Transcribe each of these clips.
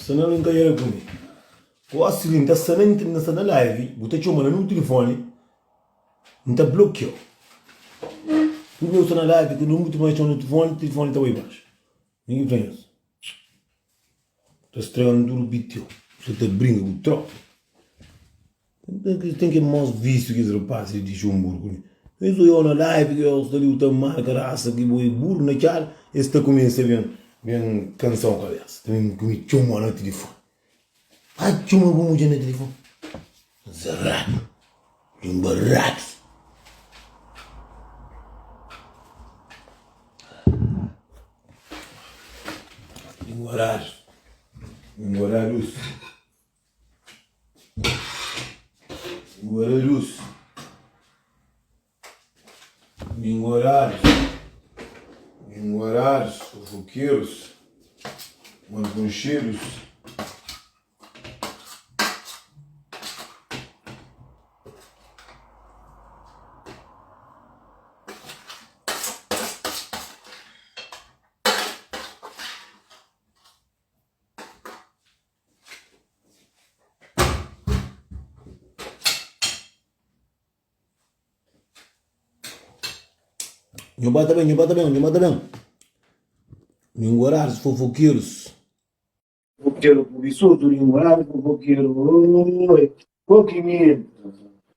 Sta na brinkadeira ku mi. Gosi li N ta sta na N sta na live, bu ta txoma na meu tilifoni, N ta blokiau. Tudu bes bu sta na live, tudu bu ta txoma na tilifoni, tilifoni ta bai baxu. Mi ki fla nhos. Ta straga-m tudu pitio. Bu sa ta brinka ku tropa. Ten ki mos vísiu ki es rapazis li di Luxemburgo li. Es oiau na live ki es sta li bu ta marka rasa ki bo é buru na txada, es ta kumesa ben ben kansau kabesa. Ta ben kume txoma na tilifoni. Ba txoma bu mudjer na tilifoni. Zaradu, linguaradus. Linguaradus, linguaradus. Guararus, Linguarados, linguarados, fofoqueiros, manconcheiros. Nhu ba ta ben, nhu ba ta ben, nhu ba ta ben. Linguarados fofoqueiros. Fofoqueiro preguiçoso, linguarado fofoqueiro. Oi, oh pimenta,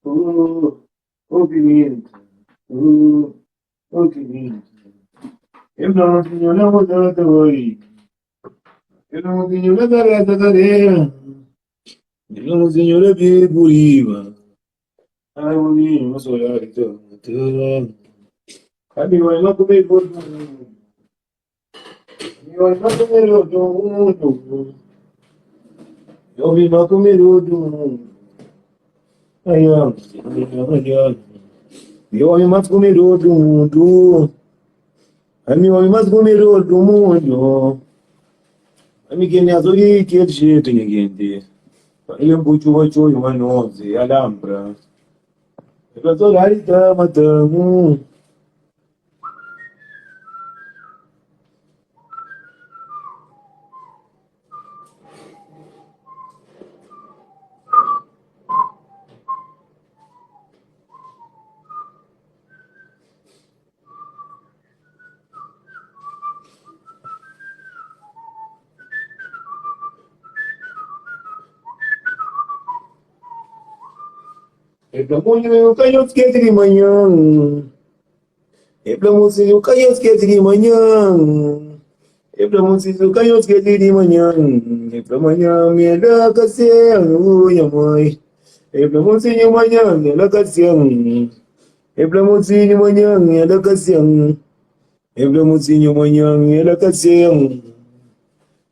oh, oh pimenta, oh, oh pimenta. Eu não tenho não vou oi. Ami omi mas gomedor do mundo Ami ke nhas oi kel jetu nha genti Alen ku txuba txoi uma nozi alambra E fla sodadi ta mata-mu. E fla mozinhu ka nhos skese di manhan E fla mozinhu ka nhos skese di manhan E fla mozinhu ka nhos skese di manhan E fla manhan mi la ka sen nha mãe E fla mozinhu manhan mi la ka sen E fla mozinhu manhan el la ka sen E fla mozinhu manhan el la ka sen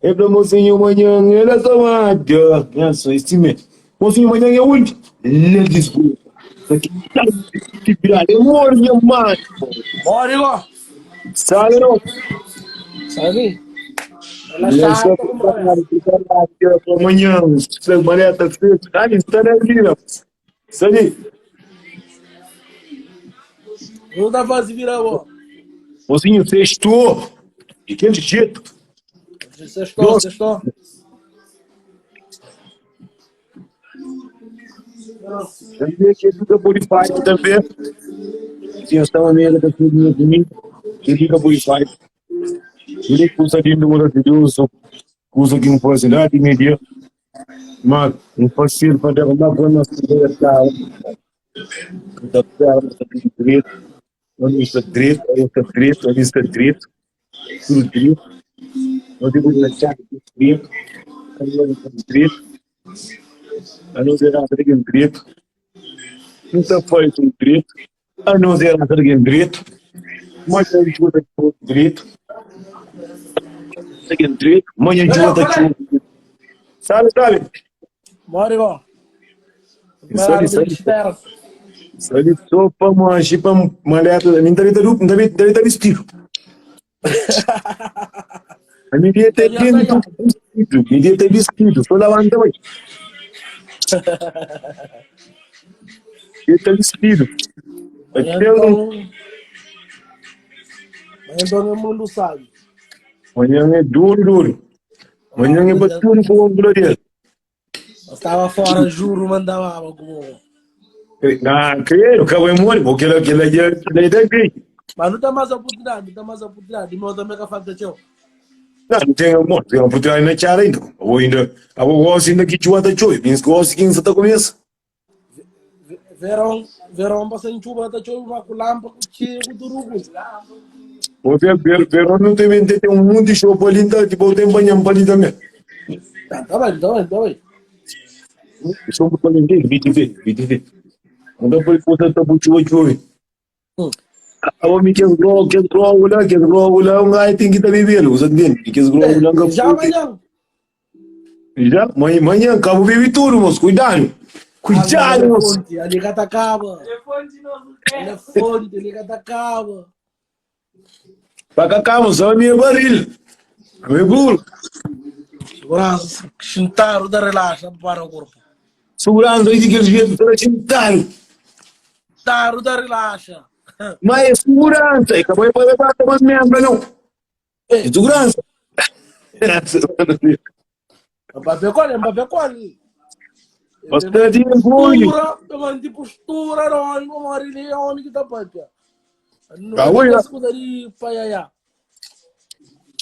E fla mozinhu manhan el la ka mata Nelson estime Mozinhu manhan é undi? La Lisboa É mori nha mano Mori go. Sabe não? Sabe? Nelson preparado, preparado para amanhã. Maleta feita. Ali, está na vida. Sabe? Não dá pra se virar, ó. Mozinho, sextou. De aquele jeito. Sextou, sextou. Também que fica por fight também. Tinha estava meio da tudo comigo. Que fica por fight. Ele kusa lindo maravilhoso. Kusa que um faz lá de media. Ma N fase-l pa da ma ku nos libertadu N ta spera ma sta tudu dretu Ami sta dretu, ami sta dretu, ami sta dretu Tudu dretu No dibu di na txada tudu dretu Ami sta dretu Anos é rasa di gen dretu Nu ta fai tudu dretu Anos é rasa di gen dretu Manha djuda tudu dretu Di gen dretu Manha djuda tudu dretu Sabe, sabe? Mori go. Sabe, sabe. Sabe só pa manxe pa maleta. Mi também tá também também tá vestido. A mi dia tá dentro vestido. Mi dia tá vestido. Só levanta vai. Dia tá vestido. Então, então é mundo sabe. Amanhã é duro, duro. Amanhã é para tudo com o glória. Estava fora, juro, mandava água com o. Não, creio, que eu mori, porque ele ele ele ele aqui. Mas não tem mais oportunidade, não tem mais oportunidade. Meu também que falta teu. Não, não tem amor, tem oportunidade na cara ainda. Eu ainda, eu gosto ainda que chua tá choi, penso que gosto que ainda tá começa. Verão, verão passa em chuva, tá choi, uma com lampa, com cheio, com turugo. Vou ver, ver, verão não tem tem um monte de show ali, tá, tipo, tem banho ali também. Tá, tá bem, tá bem, tá bem. Show para ninguém, BTV, BTV. Não dá para fazer tá muito chua chua. Abo mi kes grow, kes grow lá, kes grow lá, um gai tem que tá bebendo, usa dentro, kes grow lá, que Já amanhã. Já, manhã, manhã, cabo bebe tudo, moço, cuidado. Cuidado, moço. Ali gata acaba. É fonte, ali gata acaba. Para cá, moço, é minha barril. Meu burro. Segurança, chintaro da relaxa para o corpo. Segurança aí de que eles vieram para chintaro. Taro da relaxa. Mas é segurança, e acabou para levar mas membro não. É segurança. Mbappé qual? Mbappé qual? Bastante postura, de postura, não, não, ele é homem que tá papia. Não é que pai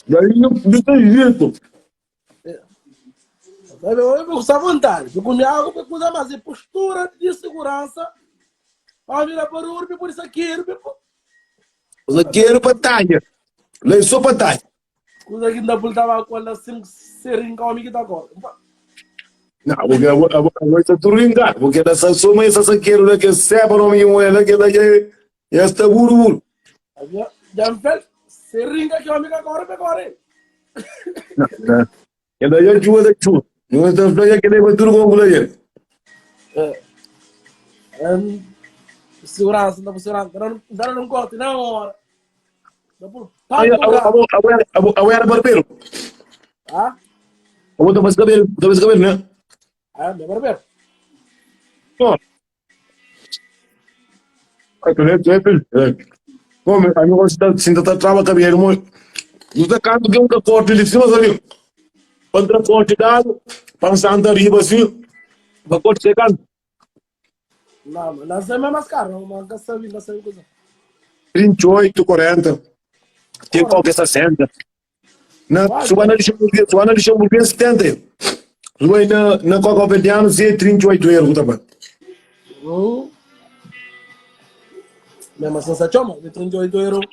Daí não tem jeito. Eu vou à vontade, eu comi água, eu comi mas é postura de segurança. Para virar para o urbe, por isso aqui, Você quer batalha. Lei só batalha. Coisa que ainda estava com ela assim, seringa, homem que tá agora. Não, porque eu vou eu vou turingar, porque essa soma essa saqueiro lá que seba no meu ela que ela já está buru buru. Já me fez seringa que homem que agora agora. Não, não. Ela já chua da chua. Não está falando que ele vai tudo com o É. Segurança, não segurança, não não não corte na hora. Eu era barbeiro. Ah? Eu vou fazer cabelo, vou fazer cabelo, né? Ah, meu barbeiro. Não. Ah, tu é, tu é, Bom, a mim gosta de sinta trava cabelo, mas não tá canto que um corte de cima, sabe? Para corte dado, para santa riba assim, para corte secando. Não, mas não é mais caro, mas não sabe, não sabe coisa. 38, 40. Tem qualquer 60. Na, suba na Luxemburgo, suba na Luxemburgo 70. Suba na, na Coca Verdiano, 38 euros também. Hum. Mesmo assim, se chama, de 38 euros.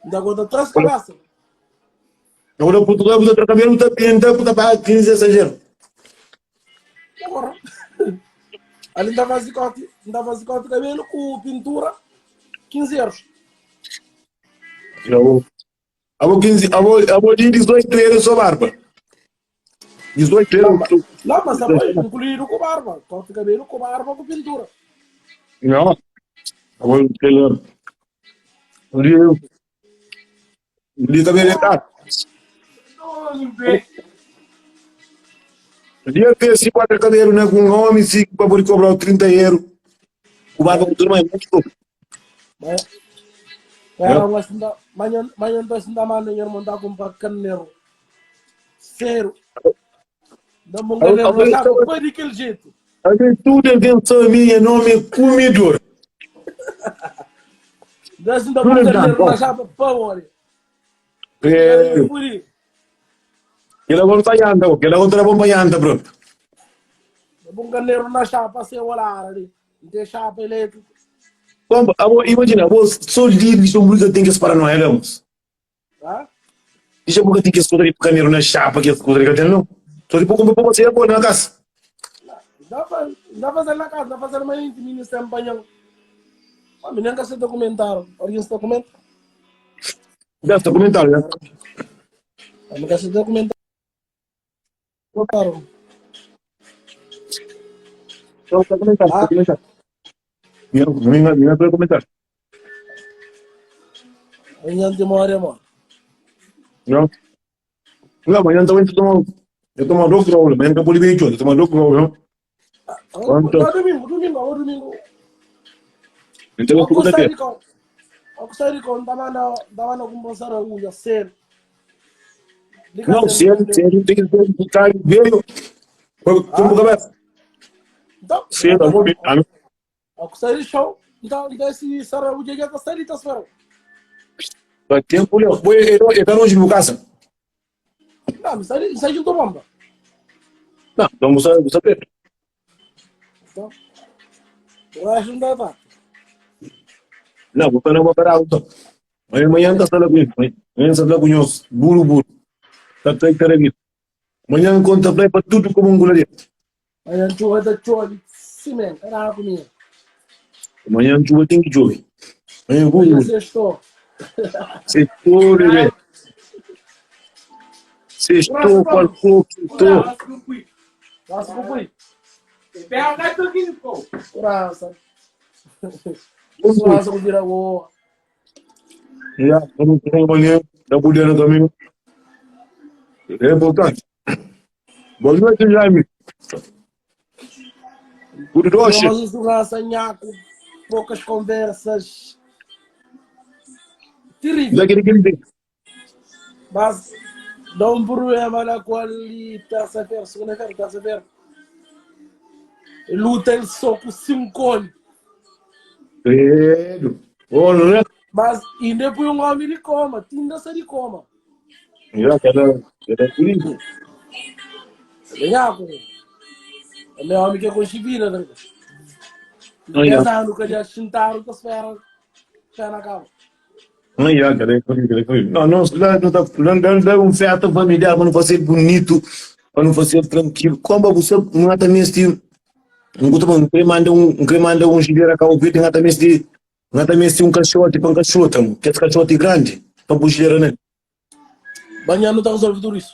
Ainda conta três cabeças. Agora, Portugal, você troca cabelo, tá entra, tá pagar 15, 16 euros. Agora, ali ainda faz corte, ainda faz corte cabelo com pintura, 15 euros. Já vou. Abo 15, abo, abo de 18 euros só barba. 18 euros. Não, mas abo incluído com barba. Corte cabelo com barba com pintura. Não. Abo aquele. Ali, ali também é caro. Ali eu tenho 50 cabelo, né? Com um homem, se para poder cobrar 30 euros. O barba com turma é muito pouco. Mas, era uma assim, manhã, manhã tô assim, mano, eu irmão tá com carneiro. Sério. Não me engano, foi daquele jeito. A tudo é invenção minha, nome é comedor. Desce da carneiro na chapa, pão, olha. É. Ele agora tá yanda, ele agora tá bom yanda, bro. Bom carneiro na chapa, sem olhar ali. Não tem chapa elétrica. Bom, imagina, vou só livre, Luxemburgo tem que se paranoia, vamos. Tá? Luxemburgo tem que se de carneiro na chapa, que se que tem, não. Só tipo como você é bom na casa. Dá pra, dá fazer na casa, dá fazer mais ministro empanhão. Mas nem que se documentaram. Alguém se documenta? Dá se documentaram, né? Não se documentaram. Então, tá comentário, tá Ah, comentário. Minha minha comentário. amanhã demora, mano. Não. Não, amanhã também tu toma, eu tomo dois grau, amanhã não pode bem, eu tomo dois grau, não. Quanto? Não, domingo, domingo, ou domingo. Então, eu Aku fico sair daqui. com, aku sair com, dava na, dava na compensar a unha, sério. Liga Não, sério, cedo, cedo, tem que ficar veio. Como Ah? cabeça? Então, Cedo, amor, aku sair show, então, então se sara o dia tá sair, tá esperando. Dá tempo, Léo. Foi, eu eu longe de casa. Não, mas sai, sai junto bomba. Não, vamos saber. Então, o resto não dá tá. Não, vou falar uma parada. Mas amanhã tá sala com amanhã sala com nós, buru buru. Tá tá tá aqui. Amanhã conta play para tudo como um goleiro. Amanhã chuva da chuva, cimento, era comigo. Amanhã chuva tem que chover. Amanhã Hoje é buru. sextou. Sextou, bebê. Sextou, qual sextou. Nossa, cumpri. Uraça. Uraça com vira boa. Já, vamos ter amanhã, da mulher no caminho. É importante. Boa noite, Jaime. Tudo doce. Mas o uraça, nhaco, poucas conversas. Terrível. Daquele que ele Mas dá um problema na qual ali, terça-feira, segunda-feira, terça-feira. Luta ele só com cinco olhos. Credo. Olha, Mas ainda põe um homem de coma, tinda se de coma. Já, cada, cada perigo. Nhaco. É meu homem que é conchibina, né? Não, já. 10 anos que já sentaram com a esfera, pé na cama. Não, já, cada perigo, cada perigo. Não, não, lá não tá, não, não, não é um festa familiar para não fazer bonito, para não fazer tranquilo. Como você não é também este, um guto bom, quem manda um, quem manda um gileira cá o vídeo, não é também este, não é também este um cachorro, tipo um cachorro, que esse cachorro é grande, para o gileira, né? Banhar não está resolvido tudo isso.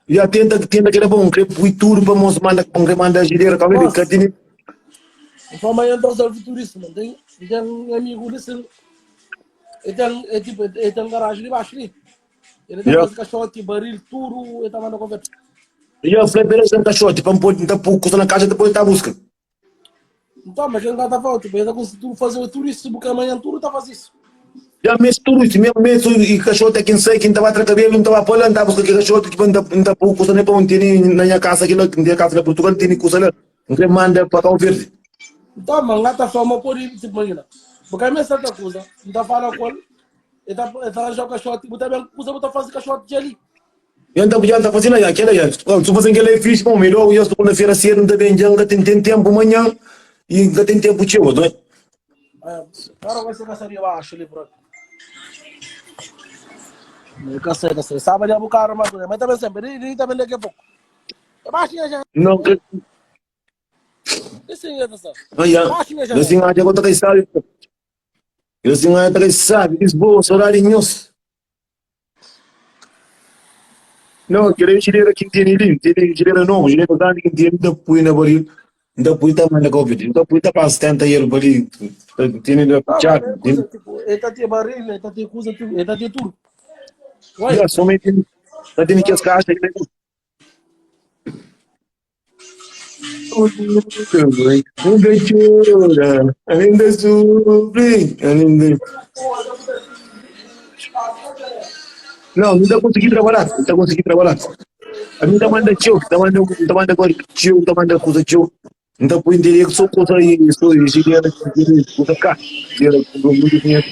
Já tenta, tenta que era bom, quer pôr tudo para mostrar, manda, quem manda gileira, cá Nossa. o vídeo, Então amanhã não está resolvido tudo isso, mano. Tem, tem um amigo desse, ele tem, é tipo, ele tem um garagem ali embaixo ali. Ele tem Yeah. yeah. caixote, baril, tudo, ele tá mandando conversa. E eu falei, beleza, um cachorro, tipo, não pode, não pôr coisa na casa, depois tá busca. Então, mas ele não está falando, tipo, ele está conseguindo fazer tudo isso, porque amanhã tudo está fazendo isso. Já mexe tudo isso, mesmo mexe e cachorro é quem sei, quem estava atrás cabelo, não estava apoiando, não estava buscando cachorro, tipo, não tá pouco coisa nem para onde tem na minha casa aqui, na minha casa na Portugal, tem coisa lá, não quer manda para cá o verde. Então, mano, lá está falando, pode, tipo, imagina. Porque a minha certa coisa, não está falando com ele, ele está ele tá arranjando o caixote, botar bem, coisa, botar fazer caixote de ali. Eu não já tá fazendo aí, aquela aí, se fazendo aquela é fixe, bom, melhor eu estou na feira cedo, não tá bem, já tem tem tempo amanhã e não tem tempo tio, não é? Ah, Cara, vai ser caçaria baixo ali, bro. Caçaria, caçaria. Sábado é bucaro, mas mas também sempre, ele também daqui a pouco. É baixinha já. Não, que Esse é essa. aí, Baixinha já. eu assim, ah, já conta que sabe. Eu assim, ah, tá que sabe, Lisboa, saudade nhos. Não, querer gileira que tem ali, tem gileira não, gileira grande que tem da pui na baril, da pui tá manda covid, da pui tá para 70 euros baril, tem da Não, mas tchau, é coisa, tipo, ele tá te baril, ele tá te coisa, ele tá te tudo. Ué, já somente tá tem que as caixas aqui. Ainda chora, ainda sofre, ainda. Não, não tá conseguindo trabalhar, não tá conseguindo trabalhar. A mim tá manda tio, tá manda, tá manda agora tio, tá manda coisa tio. Não tá por entender que sou coisa aí, sou engenheiro, coisa cá, dinheiro, muito dinheiro.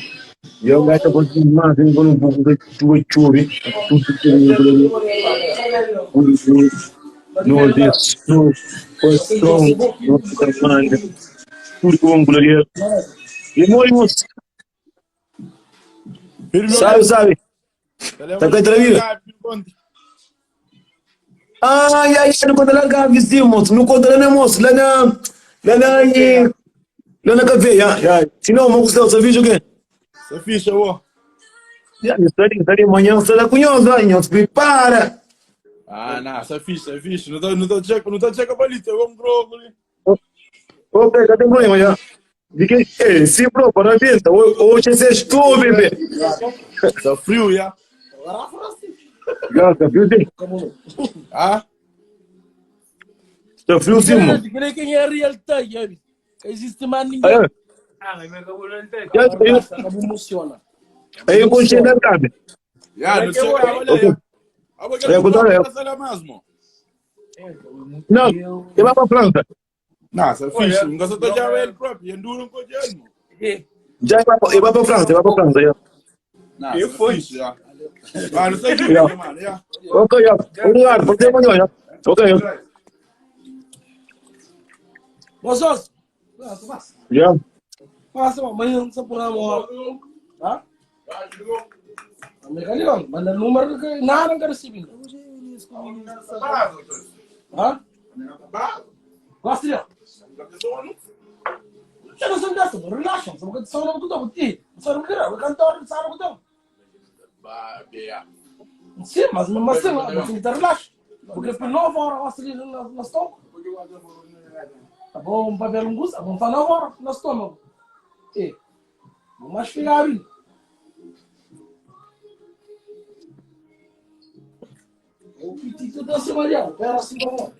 E eu gasto conseguindo mais, eu vou um pouco de tio, tio, tudo que eu no desu, coração, no trabalho, tudo com glória. E morimos. Sabe, sabe? Tá com entrevista? Ai, ai, não conta lá, vizinho, moço. Não conta lá, né, moço? Lá na. Lá na. Lá na café, já, já. Se não, moço, você viu o quê? Você ficha, ô. Já, está de manhã, você tá com nós, né? Se prepara. Ah, não, essa ficha, é ficha. Não tá, não tá checa, não tá checa balita, vamos grogo ali. Ok, ka ten problema ya. Di ke, eh, si bro, parabéns. Hoje é sextou, bebê. Tá frio, ya. Ya, tá frio sim. Ah? Tá frio sim, mano. Creio quem é real tá, ya. Existe mais ninguém. É. Ya, ya. Emociona. Aí, com chegar, cabe. Ya, não sei, olha, ya. É, contar, é. Não, ele vai para França. Não, é fixe. Não gosta de já ele próprio. Enduro com ele. Já ele vai para França, ele vai para França, já. Não, eu fui. Já. Ah, não sei o que, mano. Já. Ok, já. Obrigado, por ter já. Ok, já. Vocês. Já. Passa, amanhã não se por Ah? Amém, manda número que nada não recebi. Hã? Gosta de? Eu não sou dessa, relaxa, só que só não tô aqui. Só não quero, eu cantor, só não tô. Sim, mas mas sim, mas tem que relaxa. Porque por 9 horas gosta de na estômago. Tá bom, um papel um gosto, vamos falar 9 horas no estômago. E, vou mais ficar aí. O pitito da Maria, pera assim como.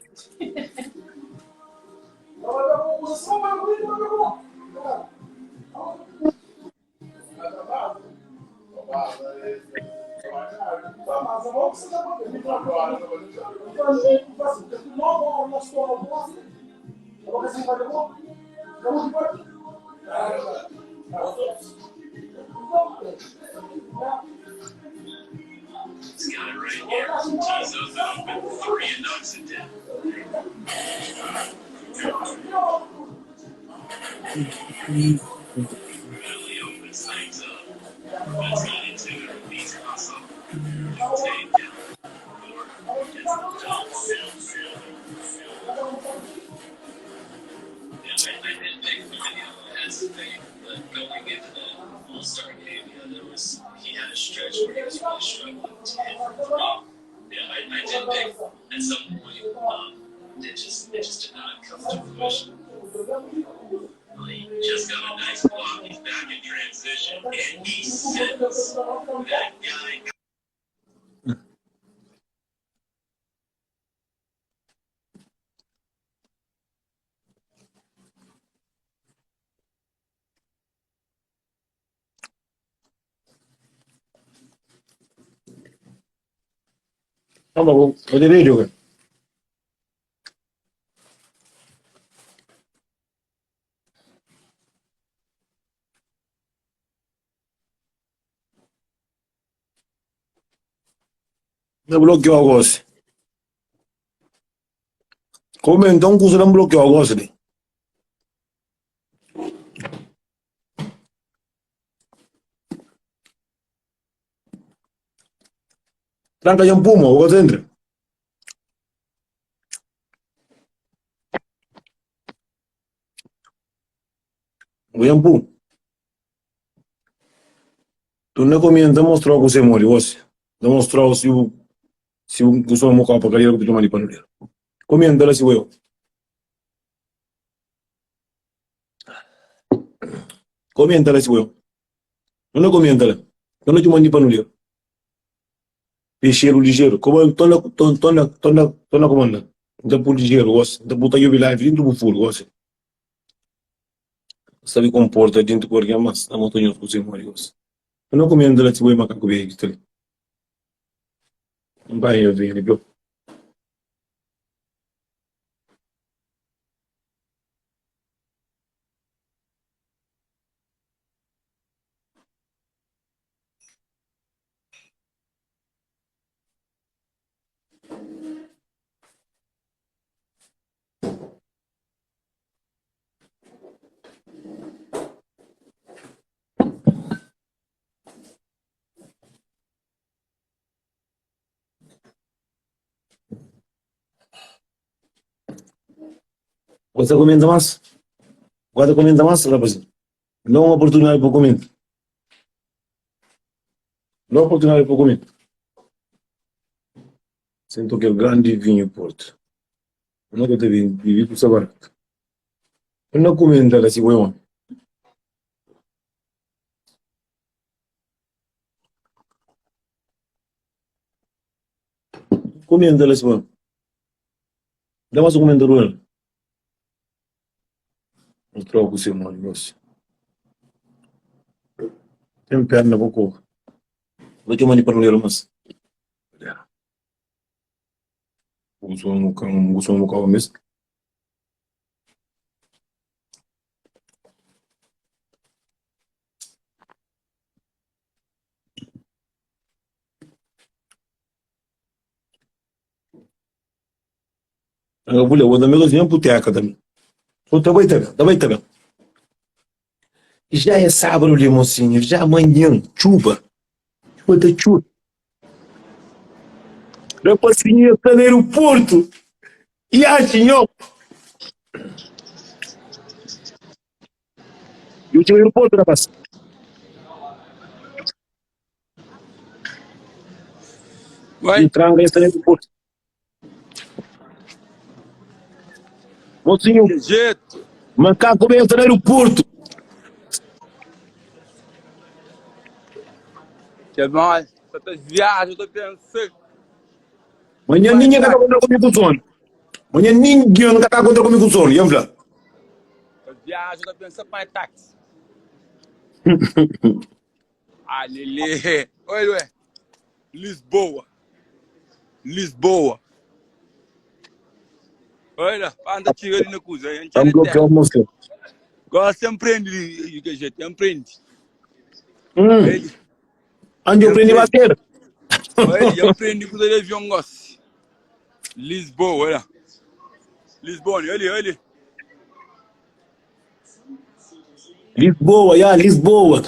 He's got it right here. Tizo's open. 3 and knocks it down. Really opens things up. That's got into it. Beats Russell. Take down. Gets the dunk. Yeah, I didn't pick that's the thing. But going into the All-Star game, yeah, there was he had a stretch where he was really struggling to hit from 3. Yeah, I did pick at some point. It just did not come to fruition. Well, he just got a nice block. He's back in transition, and he sends that guy. Tá bom, vou de vídeo, cara. Não bloqueou agora. Como então que você não bloqueou agora? Tranca já um puma, o que entra. O Yampu. Tu não comenta mostrou que você morre, você. Demonstrou se o se o que sou mo copa caria que tu mani para Comenta lá se eu. Comenta lá se eu. Não comenta lá. Não te mandi para no Peixeiro ligeiro. Como tona tona tona tona tona comanda. Da por ligeiro, gosto. Da puta eu live dentro do furo, gosto. Sabe comporta dentro com alguém mas na montanha com você morre, gosto. Eu não comendo lá se eu macaco bem aqui. Não vai eu ver, viu? Você comenta mais? Guarda comenta mais, rapaziada. Dá uma oportunidade para comentar. Dá uma oportunidade para comentar. Sinto que é o grande vinho Porto. Eu nunca teve vivido por barato. Na kumenta la si bo é omi. Kumenta la si bo é omi. Da mas un kumenta el. N troku se modi gosi. Ten perna pa kore. Bo txoma di panelero mas. Bu suma bu kaba mes. Eu vou eu também cozinho boteca também. Eu também também, também também. Já é sábado ali, mocinho, já amanhã, chuva. Chuva tá chuva. Rapazinho está no aeroporto. E acho, nho. Eu tinha aeroporto, rapaz. Vai. Entrando está no aeroporto. Mocinho, Que jeito. macaco bem está no aeroporto. Que mais? Só tá viagem, eu tô pensando. Manhã ninguém tá contra comigo com sono. Manhã ninguém nunca tá contra comigo com sono. E lá. Tô viagem, eu tô pensando para táxi. Ah, Lele. Oi, ué. Lisboa. Lisboa. Olha, anda tira ali na coisa. A gente Vamos bloquear o moço. Gosta, aprende, de que jeito, aprende. Hum. Ele, Onde eu aprendi a bater? olha, aprende com o avião gosta. Lisboa, olha. Lisboa, olha, olha. Lisboa, já, Lisboa.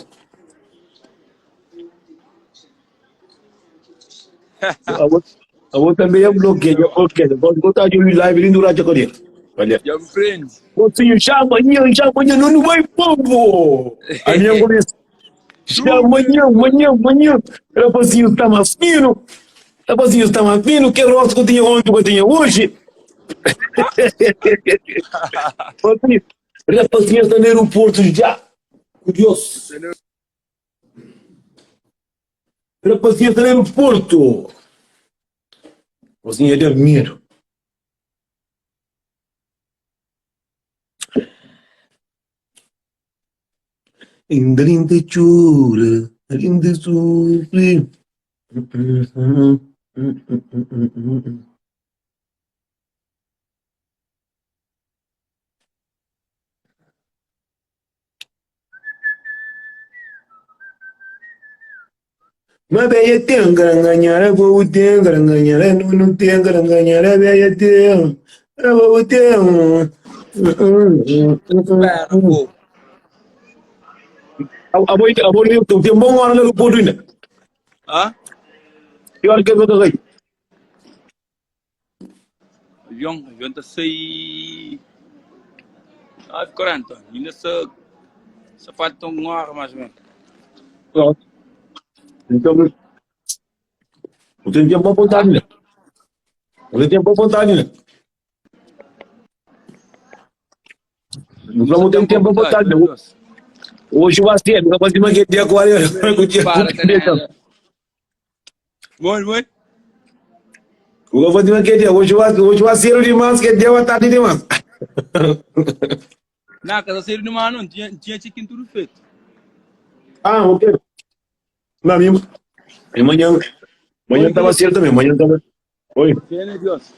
A outra também é bloqueio, é bloqueio. Pode botar de live ali durante a corrida. Olha. Já aprende. Mocinho, já amanhã, já amanhã, não, não vai pombo. A minha começa. Já amanhã, amanhã, amanhã. Rapazinho está mais fino. Rapazinho está mais fino. Que rosto que eu tinha ontem, que eu tinha hoje. Mocinho, Rapazinho está no aeroporto já. Curioso. Rapazinho está no aeroporto. Mocinho é de medo. Ainda linda chora, linda sofre. Ma beia tem garanganhara, vou tem garanganhara, não não tem garanganhara, beia tem, vou tem. Espera, pô. Abo abo ni tu tem bom hora no porto ainda. Hã? Que hora que eu tô aí? Avião, avião tá sair. 9h40. Ainda só, só falta uma hora mais ou menos. Pronto. Então, você tem boa vontade, né? Você tem boa vontade, né? Não tem tempo boa vontade, né? Hoje vai ser, não vai ser mais que dia agora, eu Para, canela. Bom, bom. Eu vou dizer que dia, hoje vai, hoje vai ser demais, que dia vai tarde demais. Não, casa sair de mano, não tinha, tinha check-in tudo feito. Ah, ok. Não, mesmo. E amanhã, amanhã estava cedo também, amanhã estava. Oi. Fé, Deus.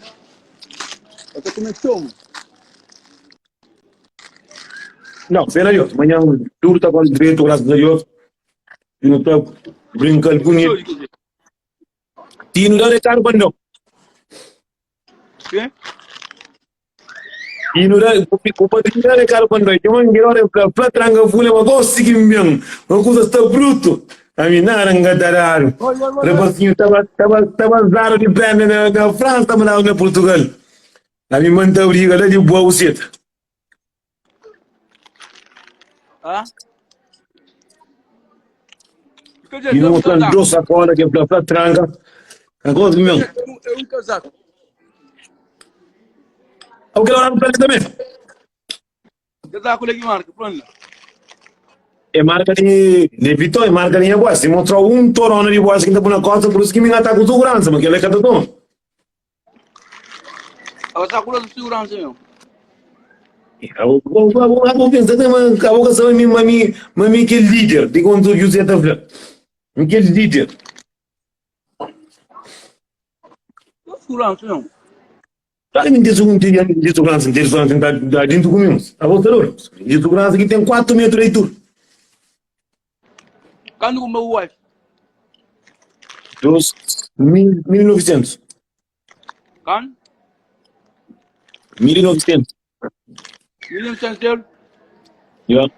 Eu tô comendo show, mano. Não, fé na Deus. Amanhã tudo está quase direito, graças a Deus. E não está brincando Show, bonito. de que jeito. E não dá recado para não. Quê? E não dá, o padrinho dá recado para nós. Eu não quero para para tranga fulha, mas consegui mesmo. Uma coisa está bruto. A mim não era engatarado. Olha, olha, olha. Rapazinho estava estava estava zaro de perna na, na França, estava lá na Portugal. A minha mãe tá briga lá de boa buceta. Hã? Que jeito, E não eu um mostrando casaco. duas sacolas que é para para tranca. Agora mesmo. É um casaco. Eu quero olhar para ele também. Kel taku la ki marka, pronto la. É marka di di Vuitton, é marka di nha boss. Si mostrau un torona di boss ki N ta pui na kosta, pur isu ki mi na ta ku seguransa, ma kel la ka ta toma. Abo ta ku seguransa meu. Abo, abo, abo, abo pensa que ma abo ka sabe mi ma mi ma mi que líder di quando José ta fla. Mi que líder. Seguransa meu. Claro que tem um tem de segurança, tem segurança tá tá dentro comigo. Abo tá doido. De segurança que tem 4 metros de altura. Quando com meu wife? Dos 1900. Quando? 1900. 1900 euros. Yeah.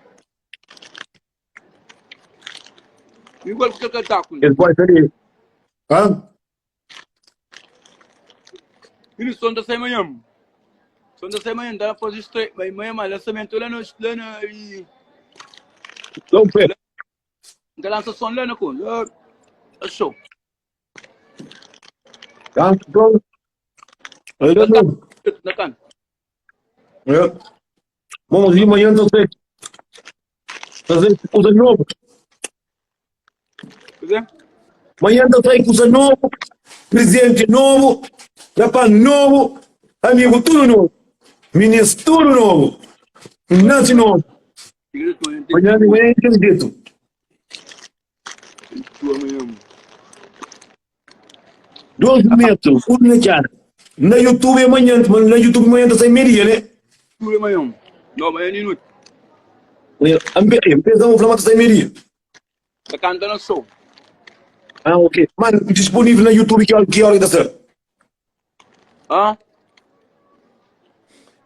Igual que aquele taco. Esse pode ser. Hã? Ele som da sai manhã. Som da sai manhã, dá fazer estreia. Vai manhã, mas lançamento lá no lá no e Não, pé. da lança som lá no com. Lá show. Tá, então. Olha, não. Na can. É. Bom, de manhã tá certo. Fazer coisa nova. Pois é? Manhã tá sai coisa nova. Presidente novo. Rapaz novo. Amigo tudo novo. Ministro tudo novo. Nasce novo. Manhã de manhã é dito. 2 metros, um na cara. Na YouTube amanhã, mas na YouTube amanhã tá sem meia, né? Tudo amanhã. Não, amanhã de noite. Empresa vamos falar tá sem meia. Tá cantando show. Ah, ok. Mano, disponível na YouTube que hora que hora que tá certo? Hã?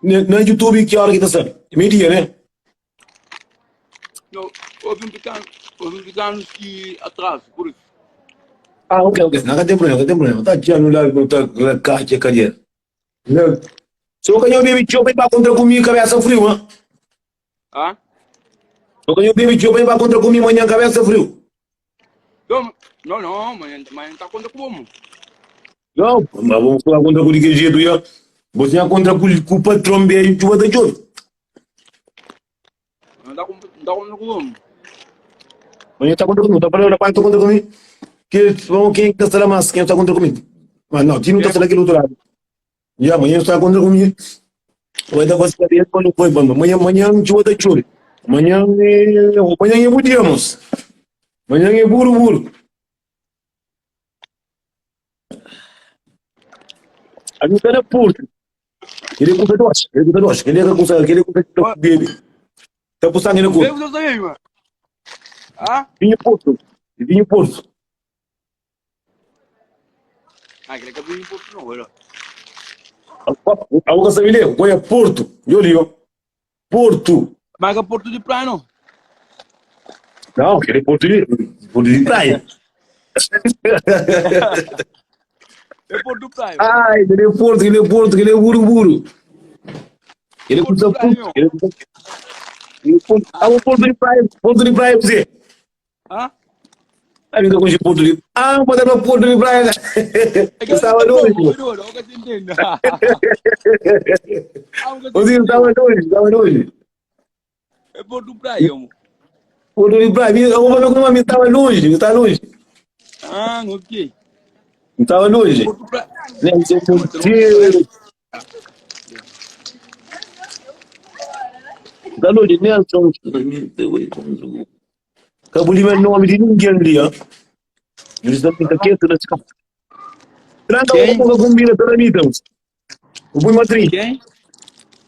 Na, na YouTube que hora que tá certo? Meio-dia, né? Não, houve um pequeno, houve um pequeno que atraso, por isso. Ah, ok, ok. Não tem problema, não tem problema. Tá aqui anulado, tá cá, cadê? Não. Só que eu bebo chope para contra comigo, cabeça frio, hein? Hã? Só que eu bebo chope para contra comigo, amanhã, cabeça frio. Não, não, não, amanhã, amanhã tá contra como? Não, mas vamos falar contra com que jeito, já. Você é contra com o patrão bem, tu vai dar chope. Não dá com, não dá contra como? Amanhã tá contra comigo, tá falando, rapaz, tá contra comigo. Que, vamos, quem tá será mais, quem tá contra comigo? Mas não, quem não tá será aquele outro lado. E amanhã está contra comigo. Vai dar você saber quando foi, mano. Amanhã, amanhã, a gente vai dar chope. Amanhã, é, amanhã é podíamos. Amanhã é buru buru. A gente tá na Porto. Ele é com dois, ele é com dois, ele é com ele é com bebe. Tá com sangue no Vem corpo. você aí, mano. Hã? Vinho Porto. Vinho Porto. Ah, aquele cabelo um pouco não, olha. A boca sabe ler, põe Porto. Eu li, ó. Porto. Mas é Porto de Praia, não? Não, aquele é Porto de, Porto de Praia. É Porto de Praia. Ai, ele é Porto, ele é Porto, ele é Buru Buru. Ele é Porto Porto, de Praia, meu. ele é Porto. Ele é Porto. Ah, o Porto de Praia, Porto de Praia, você. Hã? A mim que eu Porto de Ah, pode ir Porto de Praia. É que Eu estava longe. Você estava longe, estava longe. É Porto de Praia, mano. Porto de Praia, eu vou ver como estava longe, estava longe. Ah, ok. Estava longe. Porto de Praia. Né, seu porteiro. Tá longe, Nelson. Acabou de ver nome de ninguém ali, ó. Eles estão muito quietos nesse campo. Tranca Quem? o pouco combina toda a vida. O boi matrim. Quem?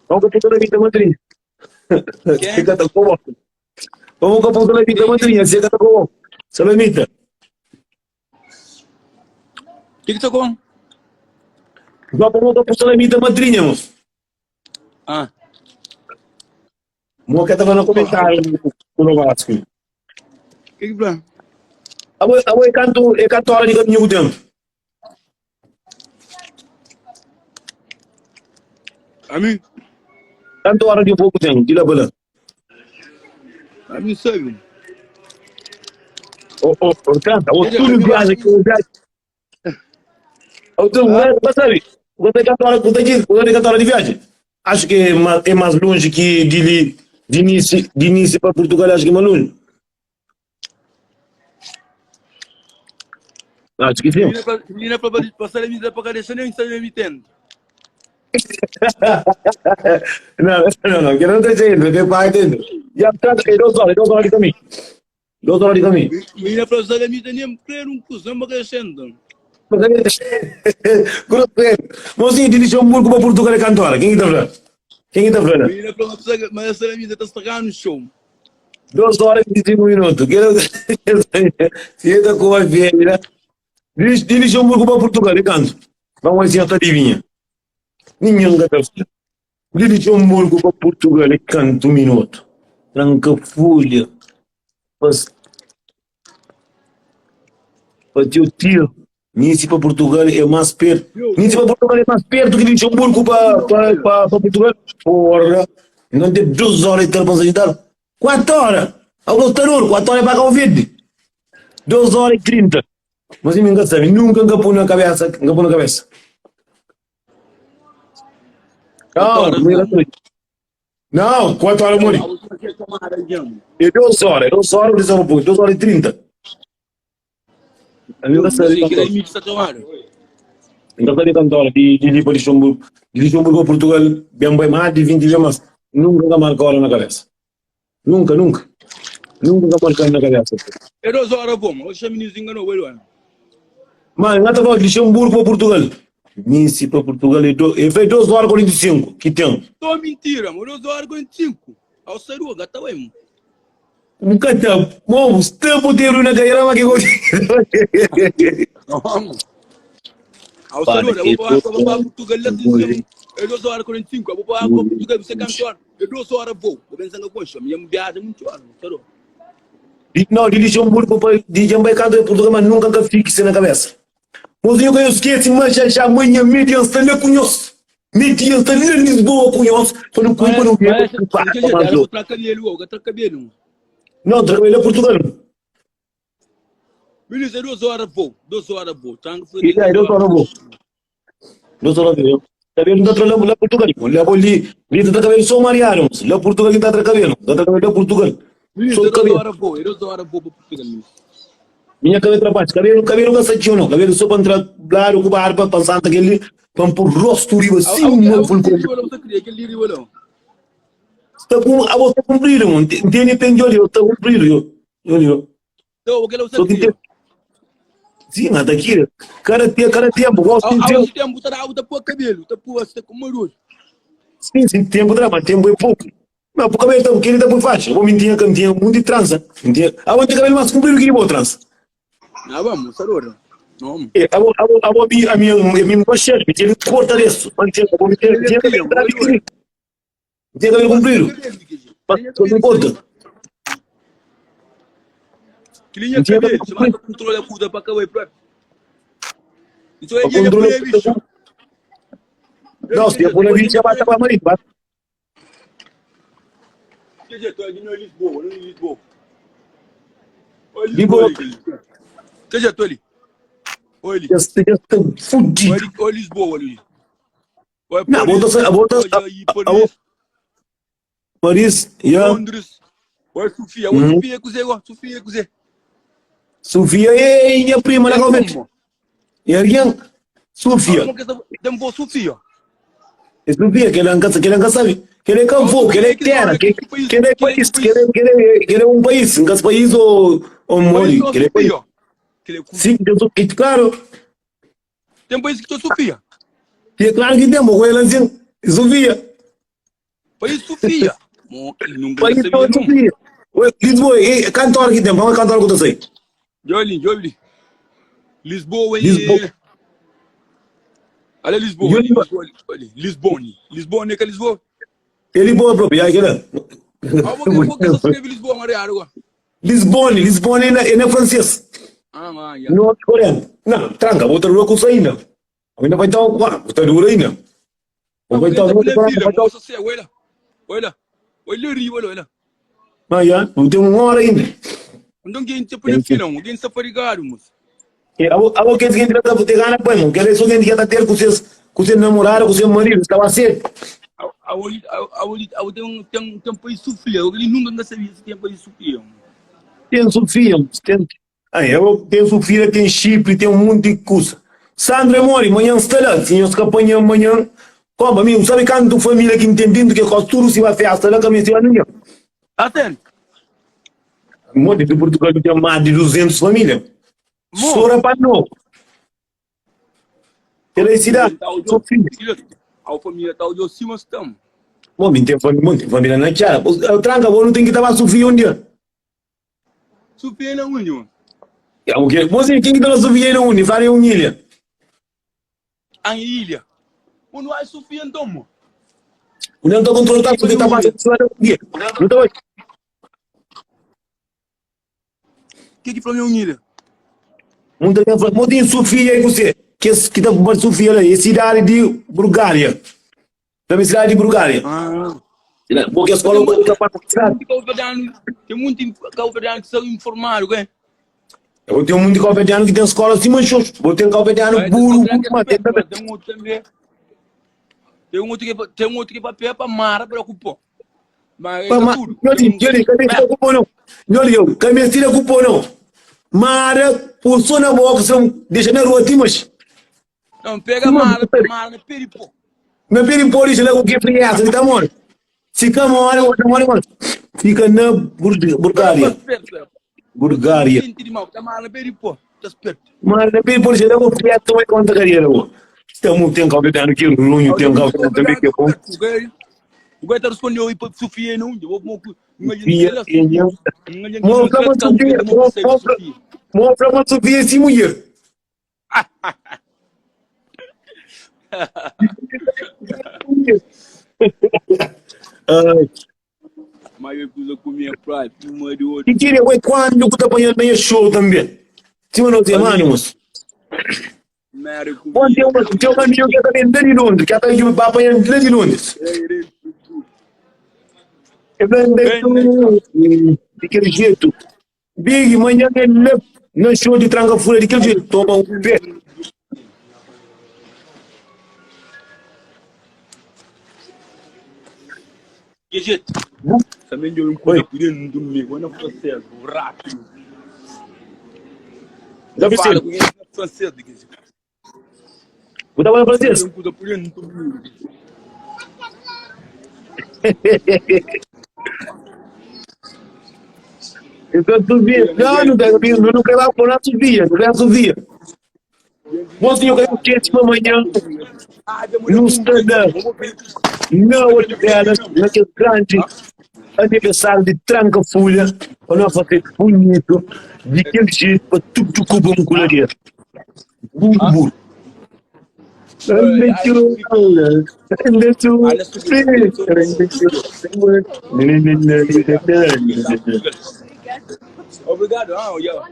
Vamos com toda a vida matrim. Quem? Fica tá como? Vamos com toda a vida matrim, assim tá como? Salamita. O que que tá com? Vamos com salamita madrinha, moço. Ah, Mo que tava no comentário no Vasco. que que plan? Abo abo é canto é canto hora de caminho com tempo. A mim? Canto hora de pouco tempo, de lá bala. A mim sabe. O o o canta, o tudo viaja que o viaja. O tu vai sabe. Você canto hora, você diz, você canto hora de viagem. Acho que é mais, é mais longe que de ali. Di Nice, di Nice pa Portugal acho que é mais longe. Acho que sim. Menina pra, menina pra, pra salamita pra cabeça nem salamita entra. Não, não, não, que não tá dizendo, tem pai dentro. Já tá, é 2 horas, é 2 horas de caminho. 2 horas de caminho. Menina pra salamita nem crer um cuzão pra cabeça entra. Grosseiro. Mozinho, de Luxemburgo para Portugal é cantora. Quem que tá falando? Quem que tá falando? Menina pra mas a salamita tá estragando no show. 2 horas e 25 minutos. Se entra com a velha. De Luxemburgo para Portugal é canto. Vamos assim, até adivinha. Ninguém nunca tá falando. De Luxemburgo para Portugal é canto um minuto. Tranca folha. Pa teu tio. Nice para Portugal é mais perto. Nice para Portugal é mais perto que Luxemburgo para pa, pa, pa Portugal. Porra. Não tem 2 horas e tal para ajudar. 4 horas. Ao Gostador, 4 horas é para Cabo Verde. 2 horas e 30. Mas eu nunca sabe, nunca nunca pôr na cabeça, nunca pôr na cabeça. 4 Não, horas, não, mano. não, 4 horas, A muri. última que é chamada, Guilherme. É 2 horas, é 2 horas, 19 pouco, 2 horas e 30. A mim Eu nunca não sabe sei que quanto era hora. mim que está chamada. Nunca sabe quanto hora de, de, de, para Luxemburgo, de Luxemburgo a Portugal, bem bem mais de 20 vezes, mas nunca nunca marca hora na cabeça. Nunca, nunca. Nunca nunca marca na cabeça. É 2 horas, vamos. Hoje a menina enganou, ele, Mano, não estava de Luxemburgo para Portugal. Nice para Portugal é, do, é foi 2 horas e 45 que tem. Tô mentira, mano. 2 horas e 45. Ao sair, gata, ué, mano. Nunca tá. Bom, está poder na carreira, mas que Vamos. Ao Para sair, eu que vou para tô Portugal, lá tem É 2 horas e 45. Eu vou para Portugal, você cantor. É 2 horas, vou. Vou pensar que coxa. Minha viagem é muito hora, mano. Não, de Luxemburgo para de Jamaica para Portugal, mas nunca que fixe na cabeça. Mas eu que eu esqueci, mas já já amanhã meio está lá conheço. Meio está lá em Lisboa conheço. Para não Mas, para não ver, mas, que jeito, era para cabelo, o tra cabelo. Não, trabalhei lá Portugal. Beleza, é 2 horas, vou. 2 horas, vou. Tango foi E aí, 2 horas vou. 2 horas vou. Cabelo não está lá Portugal. Lá vou ali, ali está cabelo só Mariano. Lá Portugal está cabelo. Está cabelo lá Portugal. Beleza, Só é 2 cabelo. horas, vou. É 2 horas, vou para Portugal. Minha cabeça para baixo. Cabelo, cabelo não está não. Cabelo só para entrar lá com barba, passando aquele, para pôr rosto riba assim, não foi Aquele você queria, aquele riba não. Está com, a você cumprido, mano. Tem tem olho, está cumprido, eu. Olho. Então, aquele você Só que queria. tem Sim, mas daqui, cada tempo, cada tempo, gosto de Ao tempo. esse tempo, tá tá pôr cabelo, tá pôr, você com marulho. Sim, sim, tempo dá, mas tempo é pouco. Mas o cabelo tá, porque ele tá por faixa. Eu vou mentir que tinha muito de trança. Tinha, ah, vou ter cabelo mais comprido que vou trança. Ah, vamos, sarora. Não. É, a vou, a vou, a vou, a minha, a minha mochila, tinha que cortar isso. Mas tinha, vou ter, tinha cabelo, tinha cabelo comprido. Mas não conta. Tinha Tinha cabelo, cabelo você vai controlar a puta para cá, próprio. Então é Para dia controlar de bicho. Não, se eu pôr a bicha, vai estar para marido, vai. Que jeito, aqui não é Lisboa, não é Lisboa. Olha Lisboa. Lisboa. Que jeito ali? Olha ali. Já está fudido. Olha, olha Lisboa ali. Olha Não, Paris, volta, volta, olha aí, a, a, Paris, Paris, yeah. Londres. Olha Sofia, olha Sofia com Zé, Sofia com Zé. Sofia é minha prima na Calvete. E alguém? Sofia. Tem vou Sofia. É Sofia, que ela não que ela não sabe. Que ela é campo, que ela é terra, que que ela é país, que ela que ela é que ela é um país, um país ou ou mole, que ela é país. Sim, eu sou claro. Tem país que tem Sofia. E é claro que tem, mas ela assim, Sofia. País Sofia. País Sofia. Lisboa, e cantor que tem, vamos cantor que eu sei. Joli, Joli. Lisboa e Lisboa. Olha Lisboa, ali, Lisboa, ali, Lisbona. Lisbona, que é Lisboa? É Lisboa próprio, é aquela. Ah, vou que você escreve Lisboa, Maria, agora. Lisbona, Lisbona é na francês. Ah, mas, já. Não, coreano. Não, tranca, vou ter com ainda. Ainda vai estar, vou ter dura ainda. Vai estar, vai estar. Olha, olha, olha ali, olha, olha. Mas já, não tem uma hora ainda. Então quem te põe filho, quem está farigado, moço. Abo que quem trata de gana, põe, que ele só quem está ter com seus, com seu namorado, com seu marido, estava certo. Awo ten ten ten país Sofia, eu nunca nunca sabia se tem país Sofia. Tem Sofia, tem. Ai, eu tem Sofia, tem Chipre, tem um monte de coisa. Sandro é mori, manhã está lá. Se nós apanham amanhã, como amigo, sabe quanto família que tem dentro que quase tudo se vai festa lá, caminho se vai ninguém. Ah, tem? Um monte de Portugal tem mais de 200 famílias. Sora para não. Felicidade, Sofia. A família tá o cima estamos. Bom, tem família, tem família na Chiara. O tranca, bom, não tem que estar Sofia um dia. Sofia na onde, mano? É o que? Você quem que tá na Sofia na onde? Fala em uma ilha. A ilha. Bom, não é Sofia então, mano. O não tá controlando, porque tá passando Não tá Que que falou minha ilha? Muita gente fala, tem Sofia aí você, que que tá com Sofia lá, é cidade de Bulgária. Também cidade de Bulgária. Ah. Porque a escola Tem tá para cidade. Tem muito cabo-verdiano que são informados, né? Eu tenho muito cabo-verdiano que tem escola assim, mas vou ter cabo-verdiano burro, mas tem também. Tem um outro também. Tem um outro que tem um outro que papel para mara preocupou. Mas Pa ma, nholi, nholi, cabeça tira culpa não. Nholi, eu, cabeça tira culpa não. Mara, pulsou na boca, são, deixa na rua, mas. Não, pega mara, mara na peripó. Na peripó, deixa lá com que friaça, tá amor. Fica mole, mole, mole. Fica na Bulgária. Bulgária. Mara na peripó, deixa lá com friaça, toma conta carreira, Tem um tem cabo-verdiano que é ruim, tem um cabo-verdiano também que é bom. O Guetta respondeu e para Sofia não, eu vou Sofia, Mostra uma Sofia, mostra uma Sofia sim, mulher. Mas eu pus a comer praia, uma de outra. E queria, ué, quando que tá apanhando meio show também? Sim, não tem, mano, moço. Bom, tem uma, tem um amigo que está lá de Londres, que está aqui apanhando lá de Londres. Daquele jeito. Big, manhã é lá no show de tranca-fura, daquele jeito. Toma um pé. Que jeito? Também deu um coisa por dentro do meu, quando eu francês, rápido. Dá pra Fala ser. com ele francês, de que jeito. Vou dar uma francês. Deu um coisa por dentro do meu. Então, subia. Não, não quero vir, não quero lá por lá subia, não quero subir. Mocinho, eu quero que tipo amanhã no stand na Odivelas, naquele grande aniversário de tranca-folha, para nós fazer bonito, de aquele jeito, para tudo que o colaria. Burro, burro. Obrigado. Ah, yeah.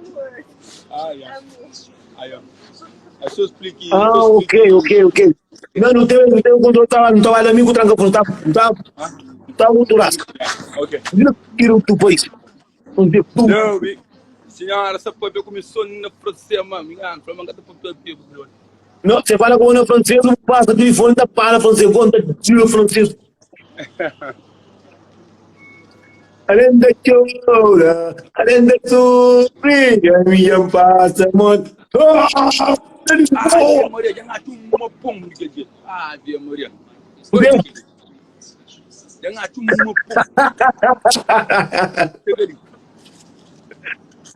Ah, yeah. Ah, yeah. Eu só expliquei. Ah, ok, ok, ok. Não, não tem, não tem um controle, tá, não tá amigo tranca, tá, tá, tá muito rasca. Ok. Não quero tu país. Não tem tu. Não, vi. Senhora, essa papel começou na francesa, mano. Engano, para mandar papel papel. Não, você fala com o francês, não passa telefone, tá para francês, conta tiro francês. Além da chora, além da sofrer, a minha passa muito. Ah, Ah, Maria, já ngachu uma pomba de que Ah, Via Maria. Deus. Já ngachu uma pomba.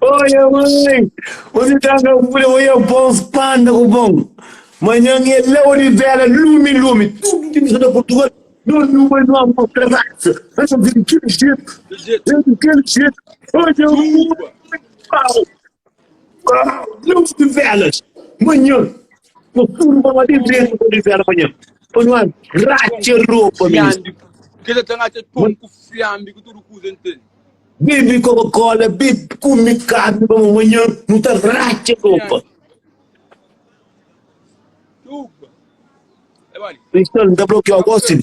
Olha, mãe, você tá com filho, olha, bom, panda com bom. Manhã é lá Oliveira, lume, lume, tudo que me da Portugal, não, não, não, não, não, traça. Mas eu vi aquele jeito, eu vi aquele jeito. Olha, pau, pau, luz de velas. Manhã, no tudo para dentro de Oliveira amanhã. Põe uma racha roupa, menino. Que já tem até pão com fiambe, com tudo coisa, entende? Bebe Coca-Cola, bebe, come carne para amanhã, não tá racha roupa. Chupa. É, vale. Então, não tá bloqueado, gosto.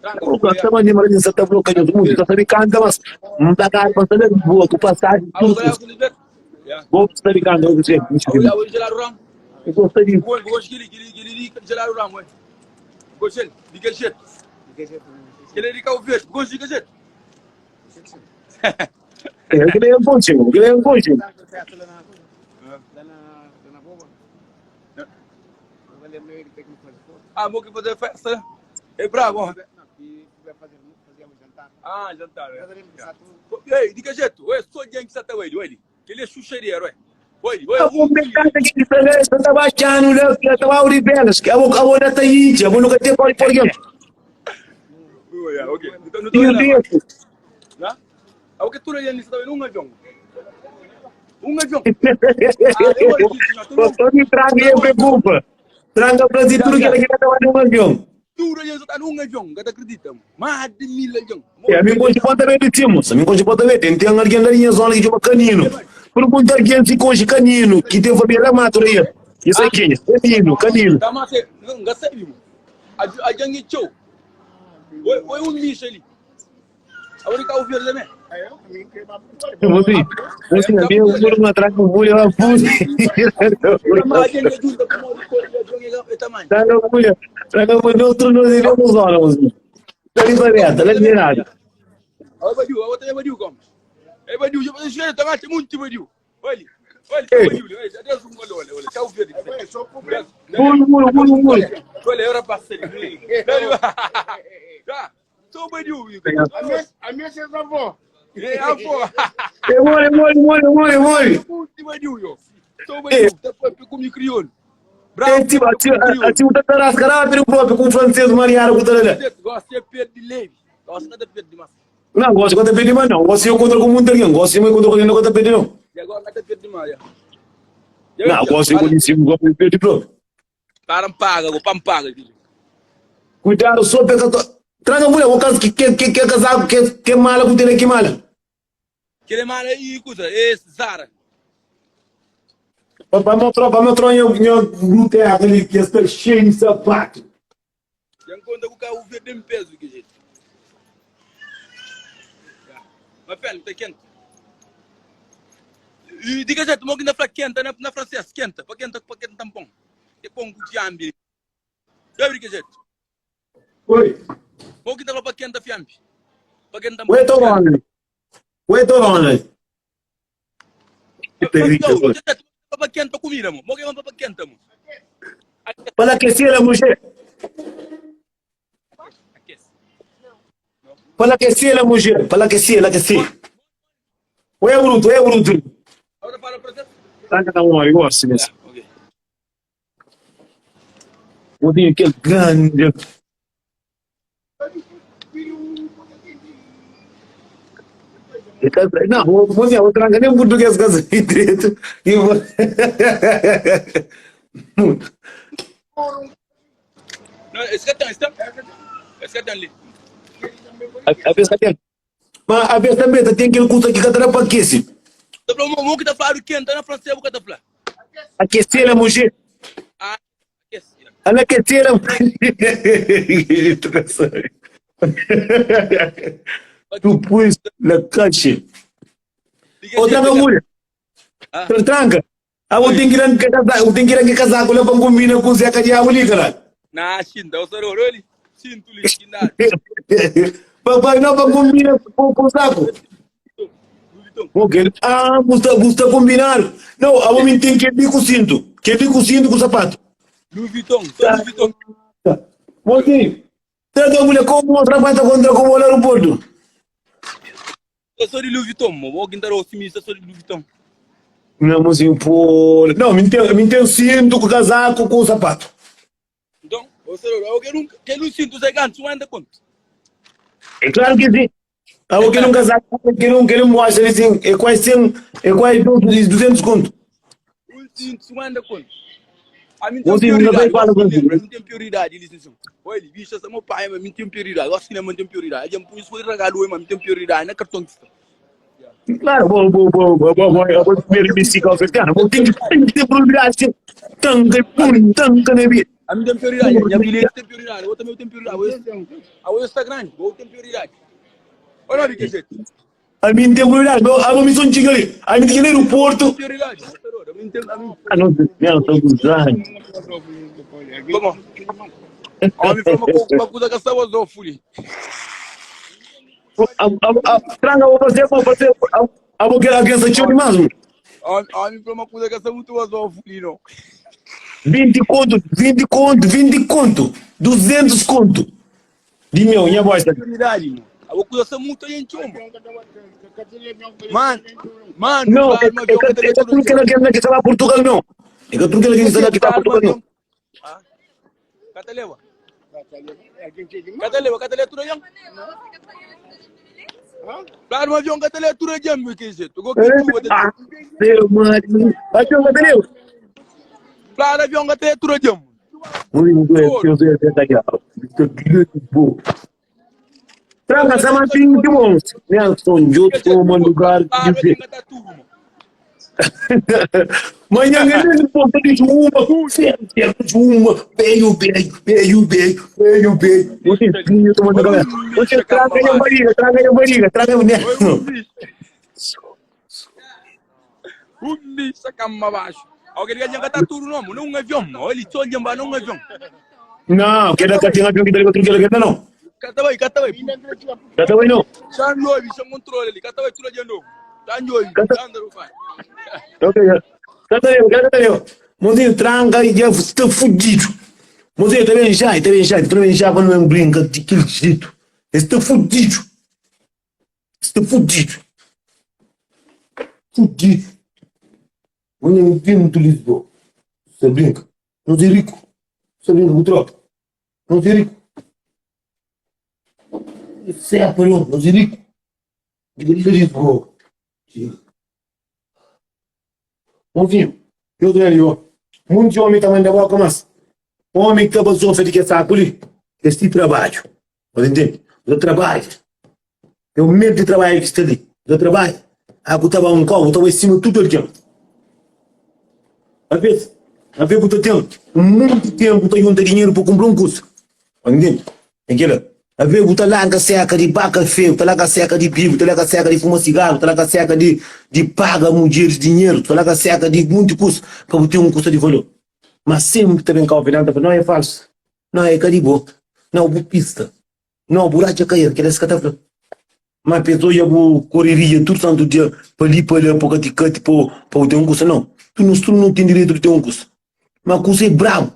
Tá mandando mas você tá bloqueando todo mundo, tá sabendo canta, mas não tá cara, mas tá boa, com passagem, Ah, tudo. o cara, Yeah. Vou saber canta, eu sei. Ah, o gelado ram. Eu gosto de Gol, gol, gili, gili, gili, gelado ram, ué. Gol, gel, diga jeito. Kel di Cabo Verde, gosto de que jeito? É, aquele é bom, chico. Aquele é bom, chico. Ah, vou que fazer festa. É bravo. Ah, jantar. É. Ei, de que jeito? Ué, só gente que está aí, olha. Que ele é chucheiro, ué. Olha, olha, Eu vou pegar aqui de frente, eu tava achando, né? Eu tava Uribelas, que eu vou na Taíde, eu vou nunca ter pode por quê. Olha, ok. Então, não tô E o olhando. desse. Né? Ah, o que tu olhando isso também? Um avião. Um avião. Ah, eu olho aqui, senhor. Tu não. Você me traga e eu preocupa. Traga para si tudo que ele quer trabalhar num avião. Tu olhando está num avião, que te acredita? Mais de mil avião. É, a mim gosto de também de ti, moça. A mim gosto de também. Tem, tem alguém na minha zona que chama Canino. Pergunta alguém se conhece Canino, que tem família mato aí. Isso aí quem é? Canino, Canino. Tá, mas não, não sei, irmão. A gente tchau. Oi, oi, um bicho ali. Agora tá o verde também. Você, você, a minha muro uma traga um mulher, uma fúria. Mas a gente ajuda com o corpo de tamanho. Traga mulher, traga mulher, outro não se vemos zona, moça. Tá ali para dentro, tá ali nada. Olha, Badiu, olha também Badiu, como. É Badiu, já você chega, tá muito Badiu. Olha, olha, Badiu, olha, adeus um olha, olha, olha, tá o verde. Muro, muro, muro, muro. Olha, eu era parceiro. Tá, sou Badiu. A minha é avó. É, avó. É mole, mole, mole, mole, mole. Muito Badiu, yo. Sou Badiu, tá com o crioulo. É tipo, assim, o tatarasca, o próprio com o francês Mariano, com o tatarasca. Gosto de perder leve. Gosto de perder demais. Não, gosto de perder mais não. Gosto de contra com muito alguém. Gosto de contra com alguém, não gosto de perder não. E agora não perder demais. Não, gosto de conhecer, gosto de perder próprio. Para paga, para paga. Cuidado, só pega. Traga mulher, o caso que que que que casaco, que que mala que tem aqui mala. Que mala aí, coisa, é Zara. Papai mostrou, papai mostrou em em terra ali que está cheio de sapato. Já conta com o carro verde em peso que jeito. Mas pera, tá quente. E diga jeito, mo que na fra quente, na na francês, quente, para quente, para quente tampão. Que pão com fiambi. Sabe que jeito? Oi. Mo que tá para quente fiambi. Para quente tampão. Oi, Ronald. Oi, Ronald. Para quente comida, mo. Mo que para quente, mo. Para aquecer a mulher. Para aquecer a mulher, para aquecer, aquecer. Oi, bruto, oi, bruto. Agora fala para você. Tá cada um aí, gosto mesmo. Ok. O dinho que é grande. Não, vou vou vou trazer nem português com direito. E vou. Não, esse que tem, esse tem. Esse que tem ali. A vez tem. Mas a vez também tem aquele curso aqui que está para aquecer. Tá falando, mo que tá falando quente, tá na francês, o que tá falando. Aquecer a mulher. Ah, aquece. Ela aquecer a mulher. Tu pus na caixa. Outra mulher. Tranca. Ah, eu tenho que ir a casar, eu tenho que ir a casar com ela para combinar com o Zé Cadiabo ali, cara. Na China, o senhor ali, sinto lhe que nada. Papai não para combinar com o saco. Ok. Ah, busca, busca combinar. Não, a homem tem que ir com o cinto. Que ir com o cinto com o sapato. Louis Vuitton, só Louis Vuitton. Mocinho, tranca a mulher como outra vai contra com o aeroporto. Só de Louis Vuitton, mo, vou guindar o simista só de Louis Vuitton. Não, mocinho, pô. Não, me tem, me tem o cinto com o casaco com o sapato. Então, o senhor, eu quero um, quero um cinto gigante, não anda conto. É claro que sim. Ah, eu quero um casaco, eu quero um, quero um borracha assim, é quase 100, é quase 200 conto. Um cinto, não anda conto. A mim tem Mocinho, não prioridade, vai falar eu com lembro, você. a mim tem prioridade, eles dizem. Olha, bicho, essa é meu pai, mas mim tem prioridade. Eu acho que não tem prioridade. Eu por isso foi regalo, mas mim tem prioridade, na cartão que está. Claro, vou, vou, vou, vou, vou, vou, eu vou primeiro me siga africano, vou ter que, tem que ter prioridade, tanca, pum, tanca, né, bi? A mim tem prioridade, minha bilhete tem prioridade, eu também tenho prioridade. A eu está grande, eu tenho prioridade. Olha ali que jeito. A mim tem prioridade, meu, a mim são chica ali, a mim tem que ir no aeroporto. Prioridade, a mim tem, a mim. Ah, não, não, tô gozando. Como? Omi fla ma ma kuza ka sta bazofu li. Tranga, vou fazer, vou fazer. A vou querer alguém txeu demais, mano. Omi fla ma kuza ka sta mutu bazofu li, no. 20 conto, 20 conto, 20 conto, 200 conto. Di meu, nha bosta. Verdade, mano. A kuza sta mutu gente, mano. Man, man, Não, é é que tudo que ela quer que está lá Portugal, não. É que tudo que ela quer que está lá que está Portugal, não. Ka ta leba. Ka ta leba, ka ta leba tudo avião. Claro, um avião ka ta leba tudo avião, meu que jeito. Go que chuva ta Ah, meu mano. Avião ka ta leba. Claro, avião ka ta leba tudo avião. Muito é, eu sei até aqui. Muito bom. Tranca, sama ting de bons. Nelson, eu tô no lugar Claro, de avião ka ta tudo, mano. Manhã ele ponta de uma, sempre uma, veio, veio, veio, veio, veio, veio. Você vinha tomando galera. Você traga minha barriga, traga minha barriga, traga minha. Oi, um bicho. Um bicho sacama abaixo. Alguém liga ka ta tudo não, mano. Um avião, mano. Olha, só olhando, não um avião. Não, que da catinga que da que da não. Kata vai, kata vai. Kata vai não. Chanjobi, chama controle ali. Kata vai tudo de novo. Chanjobi, Kata- anda, pai. Ok, kata eu, kata eu. Mozinho tranca e já está fudido. Mozinho também já, também já, também já quando não brinca de aquele jeito. Está fudido. Está fudido. Fudido. Mozinho dentro de Lisboa. Você brinca. Não é rico. Você brinca com tropa. Não é rico. Isso é apanhou, não é rico. De Lisboa. Mozinho, eu tô ali, ó. Muitos homens também da boca, mas homem que tá sofre de que saco ali, este trabalho. Você entende? Do trabalho. É o medo de trabalho que está ali. Do trabalho. Ah, botava um copo, botava em cima de tudo aqui. Às vezes, às vezes você tem um monte de tempo, tem junta dinheiro para comprar um curso. Entende? Aquilo. Às vezes você larga seca de vaca feio, tá larga seca de bibo, tá larga seca de fumar cigarro, tá larga seca de, de paga mulheres dinheiro, tá larga seca de muito curso para ter um curso de valor. Mas sempre também cá o final, não é falso. Não é caribo. Não, bu pista. Não, buraca cair, que eles tá falando. Mas pessoa ia bu correria tudo santo dia para ali para lá, para cati para ter um curso não. Tu não, tu não tem direito de ter um curso. Mas curso é brabo.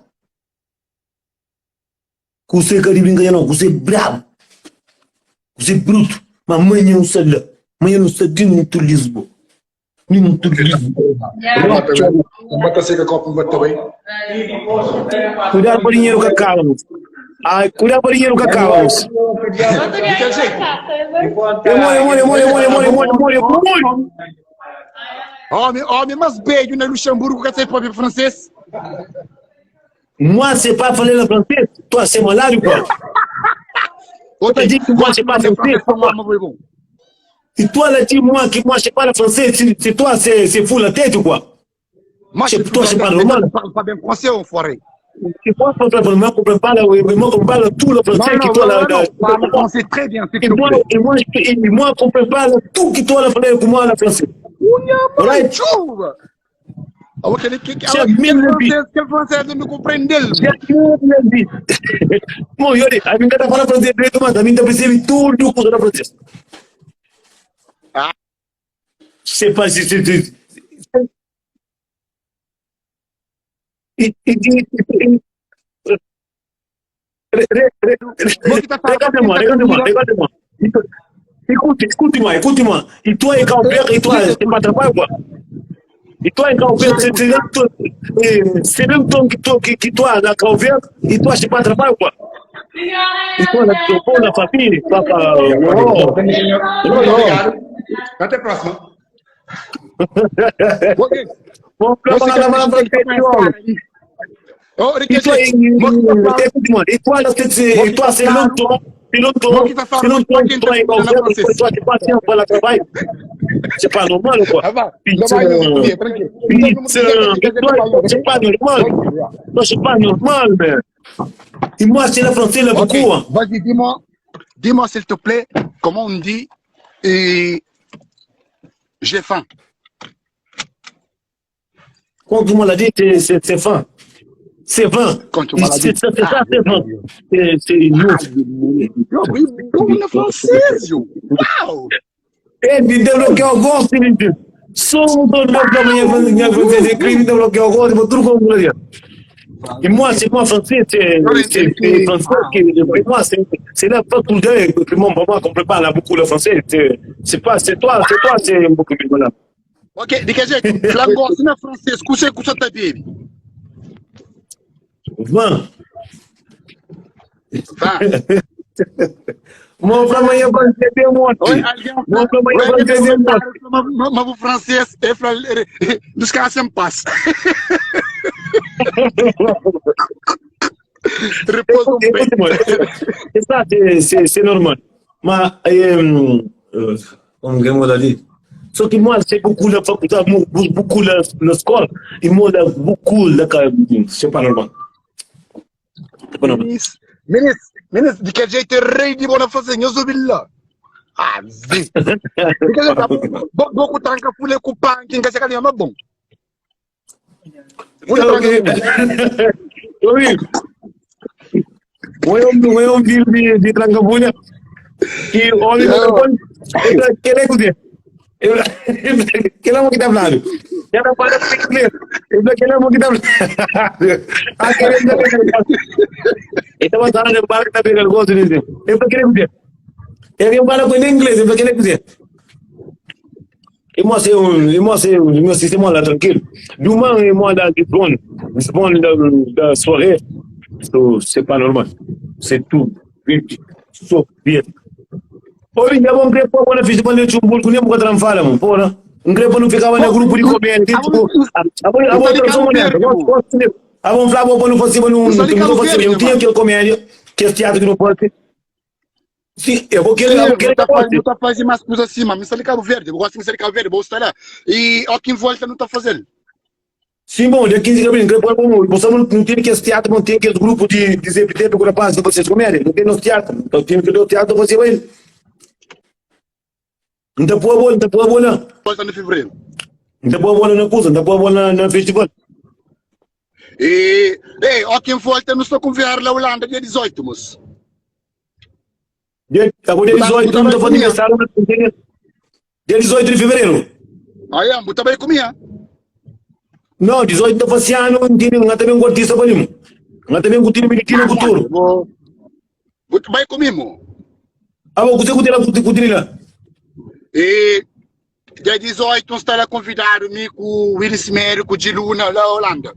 Curso é caribe brincadeira não, curso é brabo. Curso é bruto. Mas amanhã não sai lá. Amanhã não sai dentro de Lisboa. Dentro de Lisboa. Mata seca copo, mata bem. Cuidado para o dinheiro que acaba. Ai, cuidado para o dinheiro que acaba. Demora, demora, demora, demora, demora, demora, demora. Homem, homem, mas beijo na Luxemburgo, que você pode francês. Moi, c'est pas parler le français. Toi, c'est malade ou quoi? Ok. dit que moi, c'est pas français. Et toi, là, dis moi que moi, je parle français. C'est toi, c'est fou la tête ou quoi? Moi, C'est- toi, c'est pas normal. Je parle pas bien français, enfoiré. C'est moi, je comprends moi, je comprends pas, le- moi, je comprends pas tout le français Non, qui non, toi, non, là, non, là, parle français très bien, s'il Et te moi, plaît. et moi, je, et moi, je comprends pas tout qui toi, la français, que moi, la français. Right? Chuva! Ah, ok, que, que, J'ai ah, mille quel vies. français, quel français de me comprendre? J'ai dit. Bom, eu a mim tá falando francês direito, mas a mim tá percebendo tudo que eu francês. Ah. C'est pas si c'est c'est E- e- e- e- re- re- re- Regarde-moi, regarde-moi, regarde-moi. Écoute, écoute-moi, écoute-moi. E toi, et quand père, et toi, c'est pas travail, quoi. E toi, quand père, c'est c'est même toi, eh, c'est même toi qui, toi, qui, qui toi, la quand père, et toi, c'est pas travail, quoi. E toi, la, toi, la famille, papa, oh. Obrigado. Até a próxima. Ok. Bom, Você pra quer falar que pra Oh, E toi, écoute-moi, et toi, là, c'est, et toi, c'est longtemps, c'est longtemps, c'est longtemps que toi, et quand père, et toi, c'est pas bien, voilà, travail. C'est pas normal, quoi. Ah, vá. Putain. Putain, et toi, c'est pas normal. Toi, c'est pas normal, man. Et moi, c'est la français, là, Ok, beaucoup, hein. Vas-y, dis-moi, dis-moi s'il te plaît, comment on dit et j'ai faim. Quand tout le monde l'a dit, c'est, c'est, c'est fin. C'est 20. Quand tu m'as C'est dit. ça, c'est ça, c'est 20. C'est c'est nous. Eu bom na francês, yo. Uau! É, me deu o gosto, menino. Só um todo pra amanhã fazer francês, é crime, me deu o gosto, vou tudo como Et moi, c'est moi français, c'est c'est- c'est français qui et moi, c'est c'est la faculté que mon maman comprend pas là beaucoup le français. C'est c'est pas, c'est toi, c'est toi, c'est beaucoup plus voilà. Ok, de que jeito? Flango na francês, cusa cusa tá baby. 20. Vá. Mon frère, amanhã vai ter um monte. Oi, alguém. Mon frère, amanhã vai ter um monte. Mas o francês é fra- dos caras sem passe. Repousa um bem. Écoute-moi, c'est ça, c'est- c'est c'est normal. Mais, euh, euh, comme on l'a dit, ce qui moi, c'est beaucoup la faculté, beaucoup le, le score, et moi, là, beaucoup le, c'est pas normal. C'est pas normal. Ministro, ministro, ministro, de que jeito é rei de bona fazer, eu sou bilá. Ah, zi. De que jeito, boku tranca fule com pan, quem quer ser é bom. Claro que- Oi. Oi, um, oi, um filho de, de Trancabulha que olha Não. no quer dizer. Eu que não que tá falando. Já não pode inglês. Eu que não que tá falando. Ah, querendo Então, mas agora o tá pegando gosto de dizer. Eu quero dizer. Ele fala com inglês, eu quero dizer. E moi, c'est un, et moi, c'est un, moi, c'est moi là, tranquille. Demain, et moi, là, Lisbonne, Lisbonne, da, da soirée, so, c'est pas normal. C'est tout. Sauf bien. Oi, já vamos crer, pô, na festival de Chumburgo, nem vou fala, mano, pô, né? Um crepo não ficava no grupo de comédia, tipo, a a outra só mulher, a vamos falar, pô, não fosse, não, não fosse, eu tinha aquele comédia, que esse teatro que não pode. Sim, eu vou querer, eu vou querer Não que pode. tá fazendo mais coisa assim, mas me de Cabo Verde, eu gosto de de Cabo Verde, vou estar lá. E ó, quem volta não tá fazendo. Sim, bom, dia 15 de abril, você não, não tem que esse teatro, não tem aquele grupo de, de ZPT para rapaz, de vocês comerem, não tem no teatro. Então tem que ter o teatro, você vai. Não tá boa bola, não tá boa bola. Volta no fevereiro. Não tá boa bola na coisa, não tá boa bola na, na festival. E, ei, ó, quem volta não estou convidado lá Holanda dia 18, moço. Dia, agora dia 18, não tá fazendo aniversário, não tem. Dia 18 de fevereiro. Aí, buta bem comigo. Não, 18 tá fazendo, não tem, não tá bem com artista para mim. Não tá bem com o time militar futuro. Buta bem comigo. Ah, bom, você continua, continua. E dia 18 está lá convidado me com o Willis Mério, com o Giluna lá na Holanda.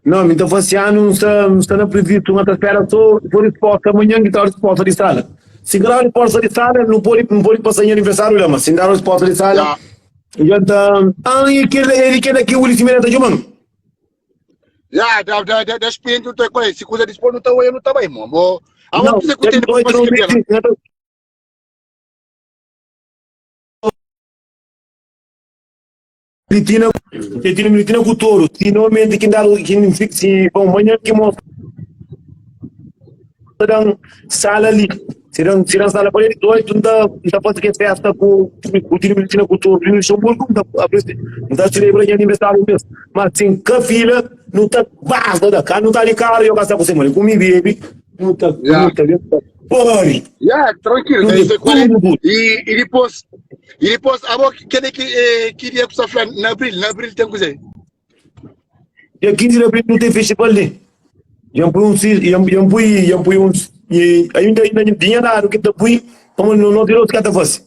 Não, então fazendo, não está, não está na previsto, não está espera só por resposta amanhã que está a resposta de sala. Se dar a resposta de sala, não pode, não pode passar em aniversário lá, mas se dar a resposta de sala, já está. Ah, e aquele, ele quer daqui o Willis Mério está chamando. Já, da, da, da, da experiência não está com ele. Se coisa dispor não está, eu não está bem, mano. Ah, Não, você que tem dia 18 não tem- não tem- Militina, Militina, Militina com o touro. Se não mente que dá, que se bom, amanhã que mostra dão sala ali. Se dão, se dão sala para ele, 18, não dá, não dá para que festa com o time Militina com o touro, no Luxemburgo, não dá, não dá celebrar de aniversário mesmo. Mas sem que filha, não tá basta da cá, não tá de cara, eu gasto com você, mano, comigo, baby. Não tá, Yeah. não tá, não tá. Pare. Yeah, tranquilo. Não Isso tem é qual é. como. E, e depois, e depois, a boca, que que eh, queria que você fala na abril, na abril tem coisa. Dia 15 de abril não tem festival ali. Já põe um já põe, já põe um e ainda ainda tinha nada que tá põe, como não não tirou o que tá fazendo.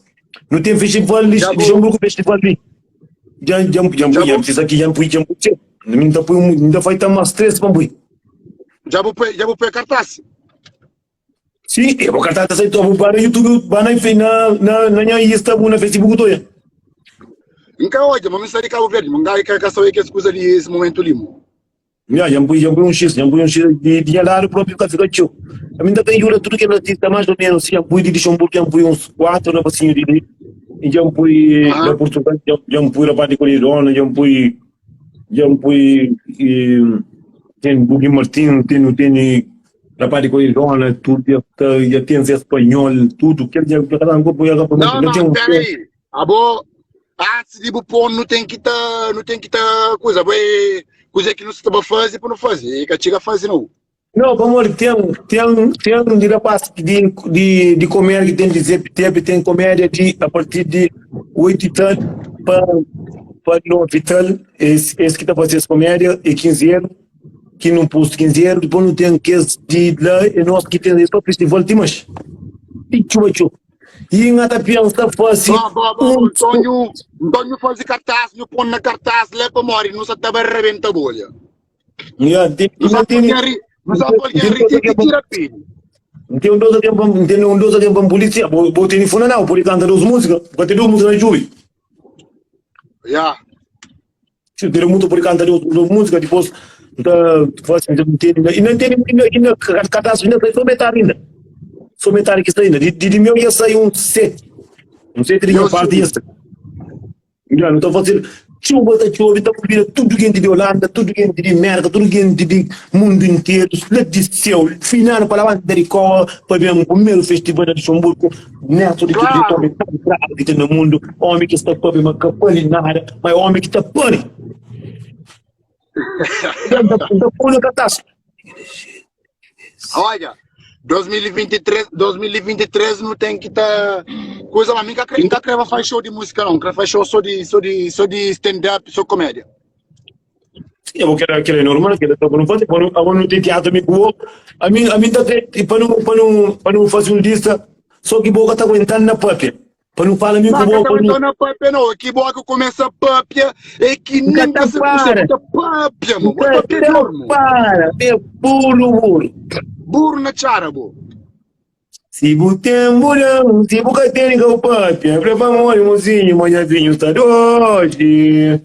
Não tem festival ali, Já vou- Luxemburgo festival ali. Já já já Já põe, já vou- precisa aqui, já põe, já põe. Não tá põe, ainda vai estar mais três para põe. Já vou pôr, já vou pôr cartaz. Sim, eu vou cantar essa então, vou para no YouTube, para na na na na minha Insta, na Facebook toda. Nunca hoje, mas me de Cabo Verde, mas nunca que que que coisa ali esse momento ali. mo. Já, já põe, já põe um X, já põe um X de de lá próprio que fica tio. A mim também jura tudo que é artista mais ou menos, já põe de Luxemburgo, já põe uns quatro rapacinhos de ali. E já põe Ah. da Portugal, já, já põe rapaz de Corirona, já põe já põe e, tem Bugui Martins, tem tem rapaz de Corirona, tudo, já, tá- já tem Zé Espanhol, tudo, que já já cada um põe Não, já não, tem um pera aí. A boa, antes de pôr, não tem que tá, não tem que tá coisa, vai. Kuzê ki nu sta ba faze pa nu faze. E ka txiga faze nau. Não, pamodi ten, ten, ten di rapaz di, di, di comédia que tem de zep tep, tem comédia de a partir de 8 e tal pa, pa 9 e tal, esse, esse que tá fazendo essa comédia é 15 euros, que não posto 15 euros, depois não tem que de lá, é nós que tem esse festival, tem mais. E tchuba tchu. E nga ta pensa fase Bom, bom, bom. um Nton nhu, nton nhu faze cartaz, nhu pon na cartaz la pamodi nu sa ta ba rebenta bolha. Yeah, tem, Nu sa não tem, pode ri, nu sa pode tem ri ti ti tira pedi. tem um dois tempo, tem um dois tempo polícia, vou vou telefone não, pode cantar duas músicas, porque tem duas músicas na Juve. Yeah. Se tem muito pode cantar duas, duas músicas, depois tá faz não tem e não tem ainda ainda cadastro ainda só metade ainda. Só metade que está ainda. De, de, de meu ia sair um sete. Um sete de minha Eu parte ia sim. sair. Já, não estou fazendo. Chuva tá chove, tá convida tudo gente de Holanda, tudo gente de América, tudo gente de mundo inteiro, lá de céu, final para lá de Coa, para ver o primeiro festival de Luxemburgo, neto de que Claro. homem tão bravo que tem no mundo, homem que está para uma capalinada, mas homem que está pane. Então, põe no catástrofe. Olha, 2023, 2023 não tem que tá coisa, mas nunca nunca creva faz show de música não, creva faz show só de só de só de stand up, só comédia. Sim, eu quero aquilo é normal, que eu não fazer, quando eu não tenho teatro me voou, a mim a mim tá para não para não para não fazer um lista, só que boca tá aguentando na papel. Para não falar me Não, com que boca, também tô na papia não, que boa que começa papia, é que Nunca nem tá você você para. fica papia, mano, Nunca papia tá dormo. para, é puro burro. Burro na chara, bo. Se bu tem burão, se bu ka tem o papia, pra favor, mozinho, mas vinho tá doce.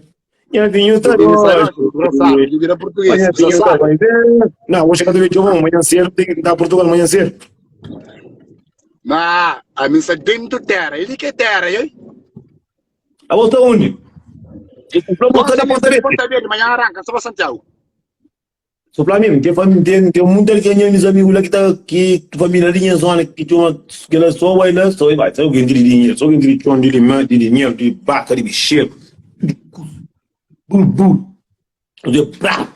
Minha vinho tá Ele sabe, doce. engraçado, ele vira português, Manhã você vinho tá sabe. vai ver. Não, hoje é que eu tô amanhã cedo, tem que dar Portugal amanhã cedo. Mas a missa dentro terra, ele que é terra, hein? A volta onde? Volta da Ponta Verde. Ponta Verde, amanhã arranca, só para Santiago. Só pra mim, tem família, tem, tem muita que tem meus amigos lá que tá, que família ali na zona, que tinha uma, que ela só vai lá, só vai, só alguém de dinheiro, só alguém de chão, de limão, de dinheiro, de vaca, de bicheiro, de buru, buru, de pra,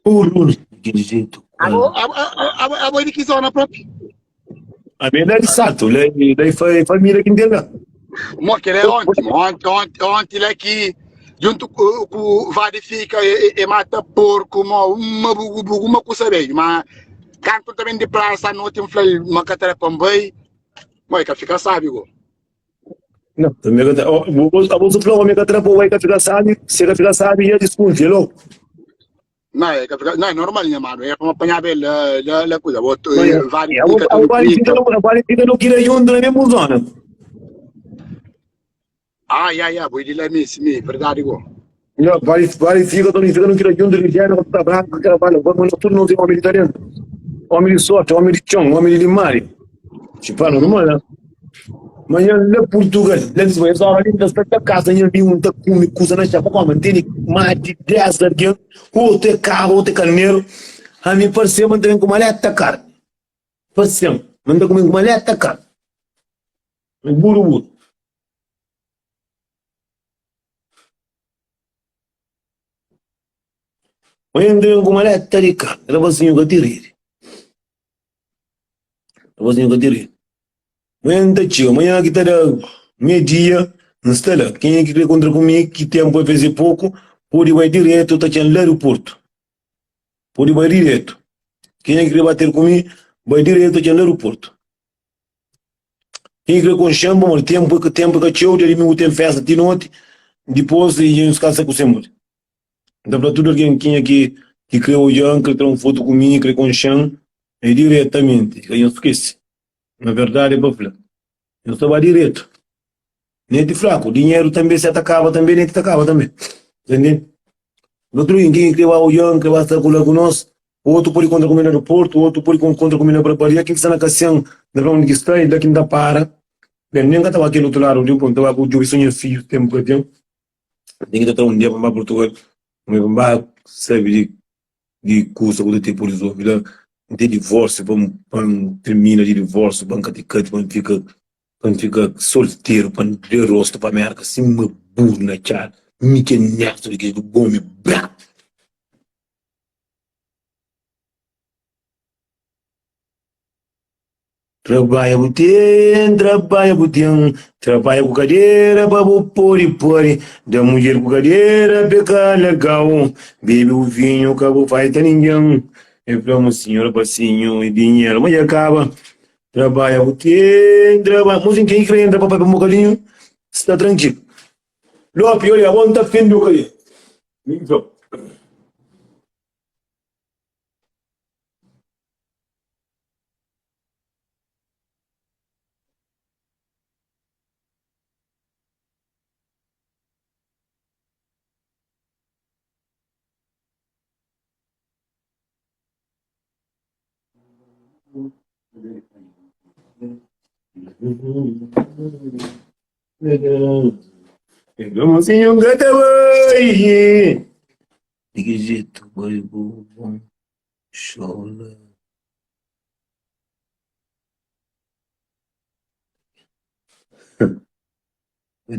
buru, de jeito. A a a a de que zona própria? A minha é de Salto, daí foi família que entende lá. Mo que é ontem, ontem, ontem, ontem lá que junto com o Vade fica e, e, e mata porco, uma, uma bugu bugu, uma coisa bem, mas canto também de praça à noite, um falei, uma catara pambai, mas que fica sábio. go. Não, também que a bolsa falou, homem que atrapou, vai que fica sabe, se que fica sabe, já desconfia logo. Não, é, que fica, não, é normal, né, mano? É como apanhar bem lá, lá, lá, coisa, boto, Vade A fica, tudo Vale fica. fica no, a Vale fica no Quirayundo, na mesma zona. Ai, ai, ai, vou de lá mesmo, sim, verdade, go. Já, vale, vale fica, todo fica no Quirayundo, Ligiano, tá branco, aquela vale, vamos tudo não tem homem de talento. Homem de sorte, homem de chão, homem de limari. Tipo, normal, né? Mas lá Portugal, lá Lisboa, essa hora ali, da casa, eu vi um tá come, coisa na chapa, como, tem mais de 10 alguém, outro é carro, outro é carneiro. A mim parecia, mas também com maleta, cara. Parecia, manda comigo com maleta, cara. Buru, buru. Mas com maleta de cara, rapazinho que te Rapazinho que te Amanhã tá tio, amanhã que tá da meio-dia, não está lá. Quem é que quer contra comigo, que tempo vai fazer pouco, pode ir direto, tá tinha lá aeroporto. Pode ir direto. Quem é que quer bater comigo, vai direto, tinha lá aeroporto. Quem quer com chama, mas tempo que tempo que tio, dia domingo tem festa de noite, depois e uns casa com sempre. Então para tudo alguém quem aqui que quer olhar, quer tirar uma foto comigo, quer com chão, é diretamente, eu esqueci. Na verdade, é para falar. Eu estava direto. Nem de fraco. Dinheiro também se atacava também, nem te atacava também. Entendeu? No outro dia, quem que vai olhando, que vai estar com nós, o outro pode contra comer no aeroporto, o outro pode contra comer na barbaria, quem que está na cassião, da onde que está, e daqui não para. Bem, nem que estava aqui no outro lado, eu estava com o Júlio sonho filho, tempo que eu tenho. Tem que estar um dia para Portugal, mas sabe de de curso que tipo resolve lá, não tem divórcio, vamos, vamos termina de divórcio, banca de canto, vamos fica, vamos fica solteiro, para não ter rosto para América, assim uma burra na cara, me que neto de que do bom me brá. Trabalha bu ten, trabalha bu ten Trabalha ku kadera pa bu pode pode Da mudjer ku kadera pe ka larga-u Bebe bu vinhu ka bu faita ningen E fla-m sinhor pasinhu i dinheru ma dja kaba Trabalha bu ten, trabalha Mozinhu ken ki kre entra pa papia un bokadinhu sta trankilu Lopi, olha, abo N ta fende-u kade Mi ki fla-u. Mozinho gata bai Di ki jetu bai bu bon xola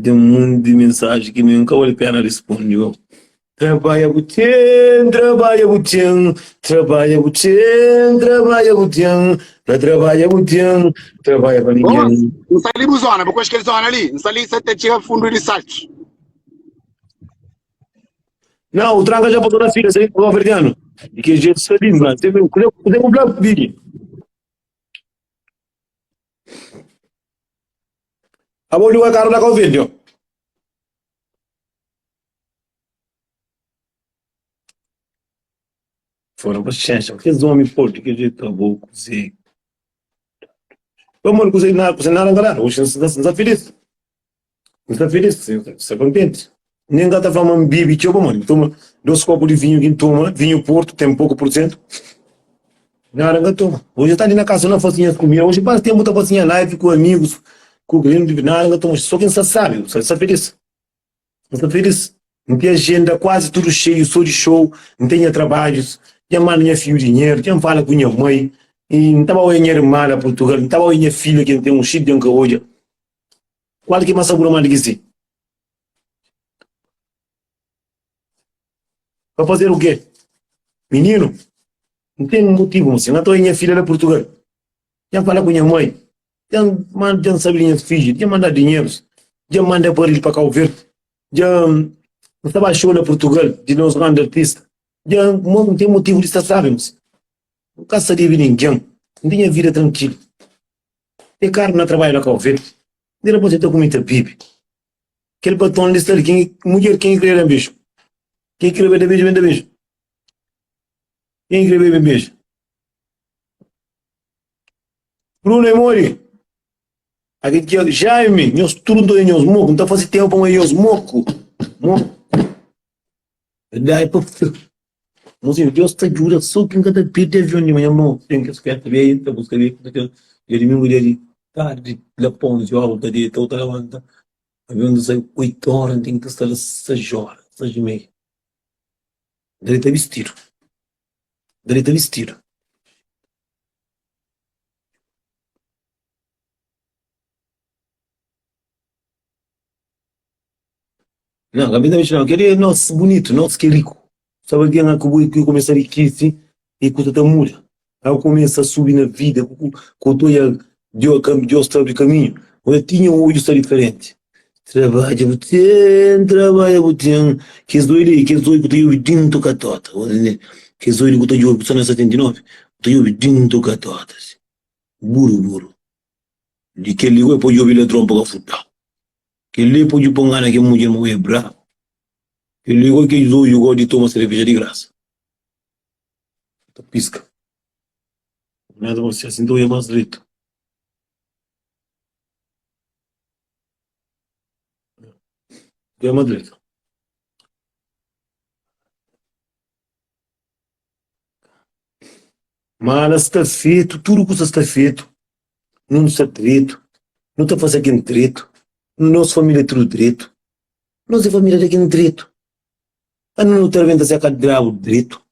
Tem um monte de mensagem que nem nunca vale a pena responde. Ó. Trabalha bu tem, trabalha bu tem, trabalha bu tem, trabalha bu tem, pra trabalha bu tem, trabalha pra Bom, ninguém. N sta li bu zona, bu konxe kel zona li? N sta li sa ta txiga fundu di saltu. Não, o tranca já botou na fila, sei, o verdiano. E que jeito sabe, mano. Você viu, você comprar vídeo. Abo liga carro lá com o vídeo. Foram paciência, porque os homens pô, de que jeito acabou, cozer. Vamos cozer nada, cozer nada, galera. Hoje não está feliz. Não está feliz, está contente. Nem gata fala, mano, bibi, tchau, mano. Toma dois copos de vinho que toma, vinho Porto, tem pouco por cento. Nada, não toma. Hoje está ali na casa, não facinha comida. Hoje passa tempo, tá facinha live com amigos, com cliente, nada, não toma. Só quem sabe, só está feliz. Não está feliz. Não tem agenda quase tudo cheio, sou de show, não tenho trabalhos, já mando minha filha dinheiro, já fala com minha mãe, e não estava minha irmã lá Portugal, não estava minha filha que tem um chip de hoje. Qual que é mais seguro mais que sim? Para fazer o quê? Menino, não tem motivo, mocinho. Não estou minha filha lá Portugal. Já fala com minha mãe. Já manda, já sabe minha filha, já manda dinheiro, já manda para ele para Cabo Verde. Já não estava show na Portugal, de nós grande artista. Já não tem motivo de estar, sabe, mocinho. Não caça de ninguém. Não tinha vida tranquila. Tem carro na trabalho na Cabo Verde. Dela você tá com muita bibi. Aquele batom ali está ali. Quem, mulher, quem quer dar beijo? Quem quer beber beijo, vem beijo. Quem quer beber beijo? Bruno e Mori. Aqui que Jaime, nós tudo é nós moco, não tá fazendo tempo para nós moco. Moco. Daí para Mozinho, Deus te ajuda, só quem canta perde avião de manhã, não, tem que esperar também, tá buscando aí, dia de domingo, dia de tarde, lá para 11 horas, tá de, tá levanta, avião sai 8 horas, tem que estar às 6 horas, 6 e meia. Daí tá vestido. Daí tá vestido. Não, Gabi não, não, aquele é nosso bonito, nosso que é rico. Sabe alguém lá que começa a riqueza e que tá muda. Aí começa a subir na vida, com toda Deus, Deus está de caminho. Eu tinha um olho está diferente. Trabalha, você trabalha, você que zoile, que zoile que eu dinto catota. Que zoile que eu que na 79, eu dinto catota. Buru buru. De que ligo pode ouvir ladrão para futar. Que lhe pode pôr ngana que mulher é bravo. Que ligo que zoile gosta de tomar cerveja de graça. Tá pisca. Nada você assim, então é mais direito. É mais direito. Mas está feito, tudo que está feito, não está direito, não está fazendo aqui direito, nossa família é tudo direito, nossa família é aqui direito. A não está vendo se a direito,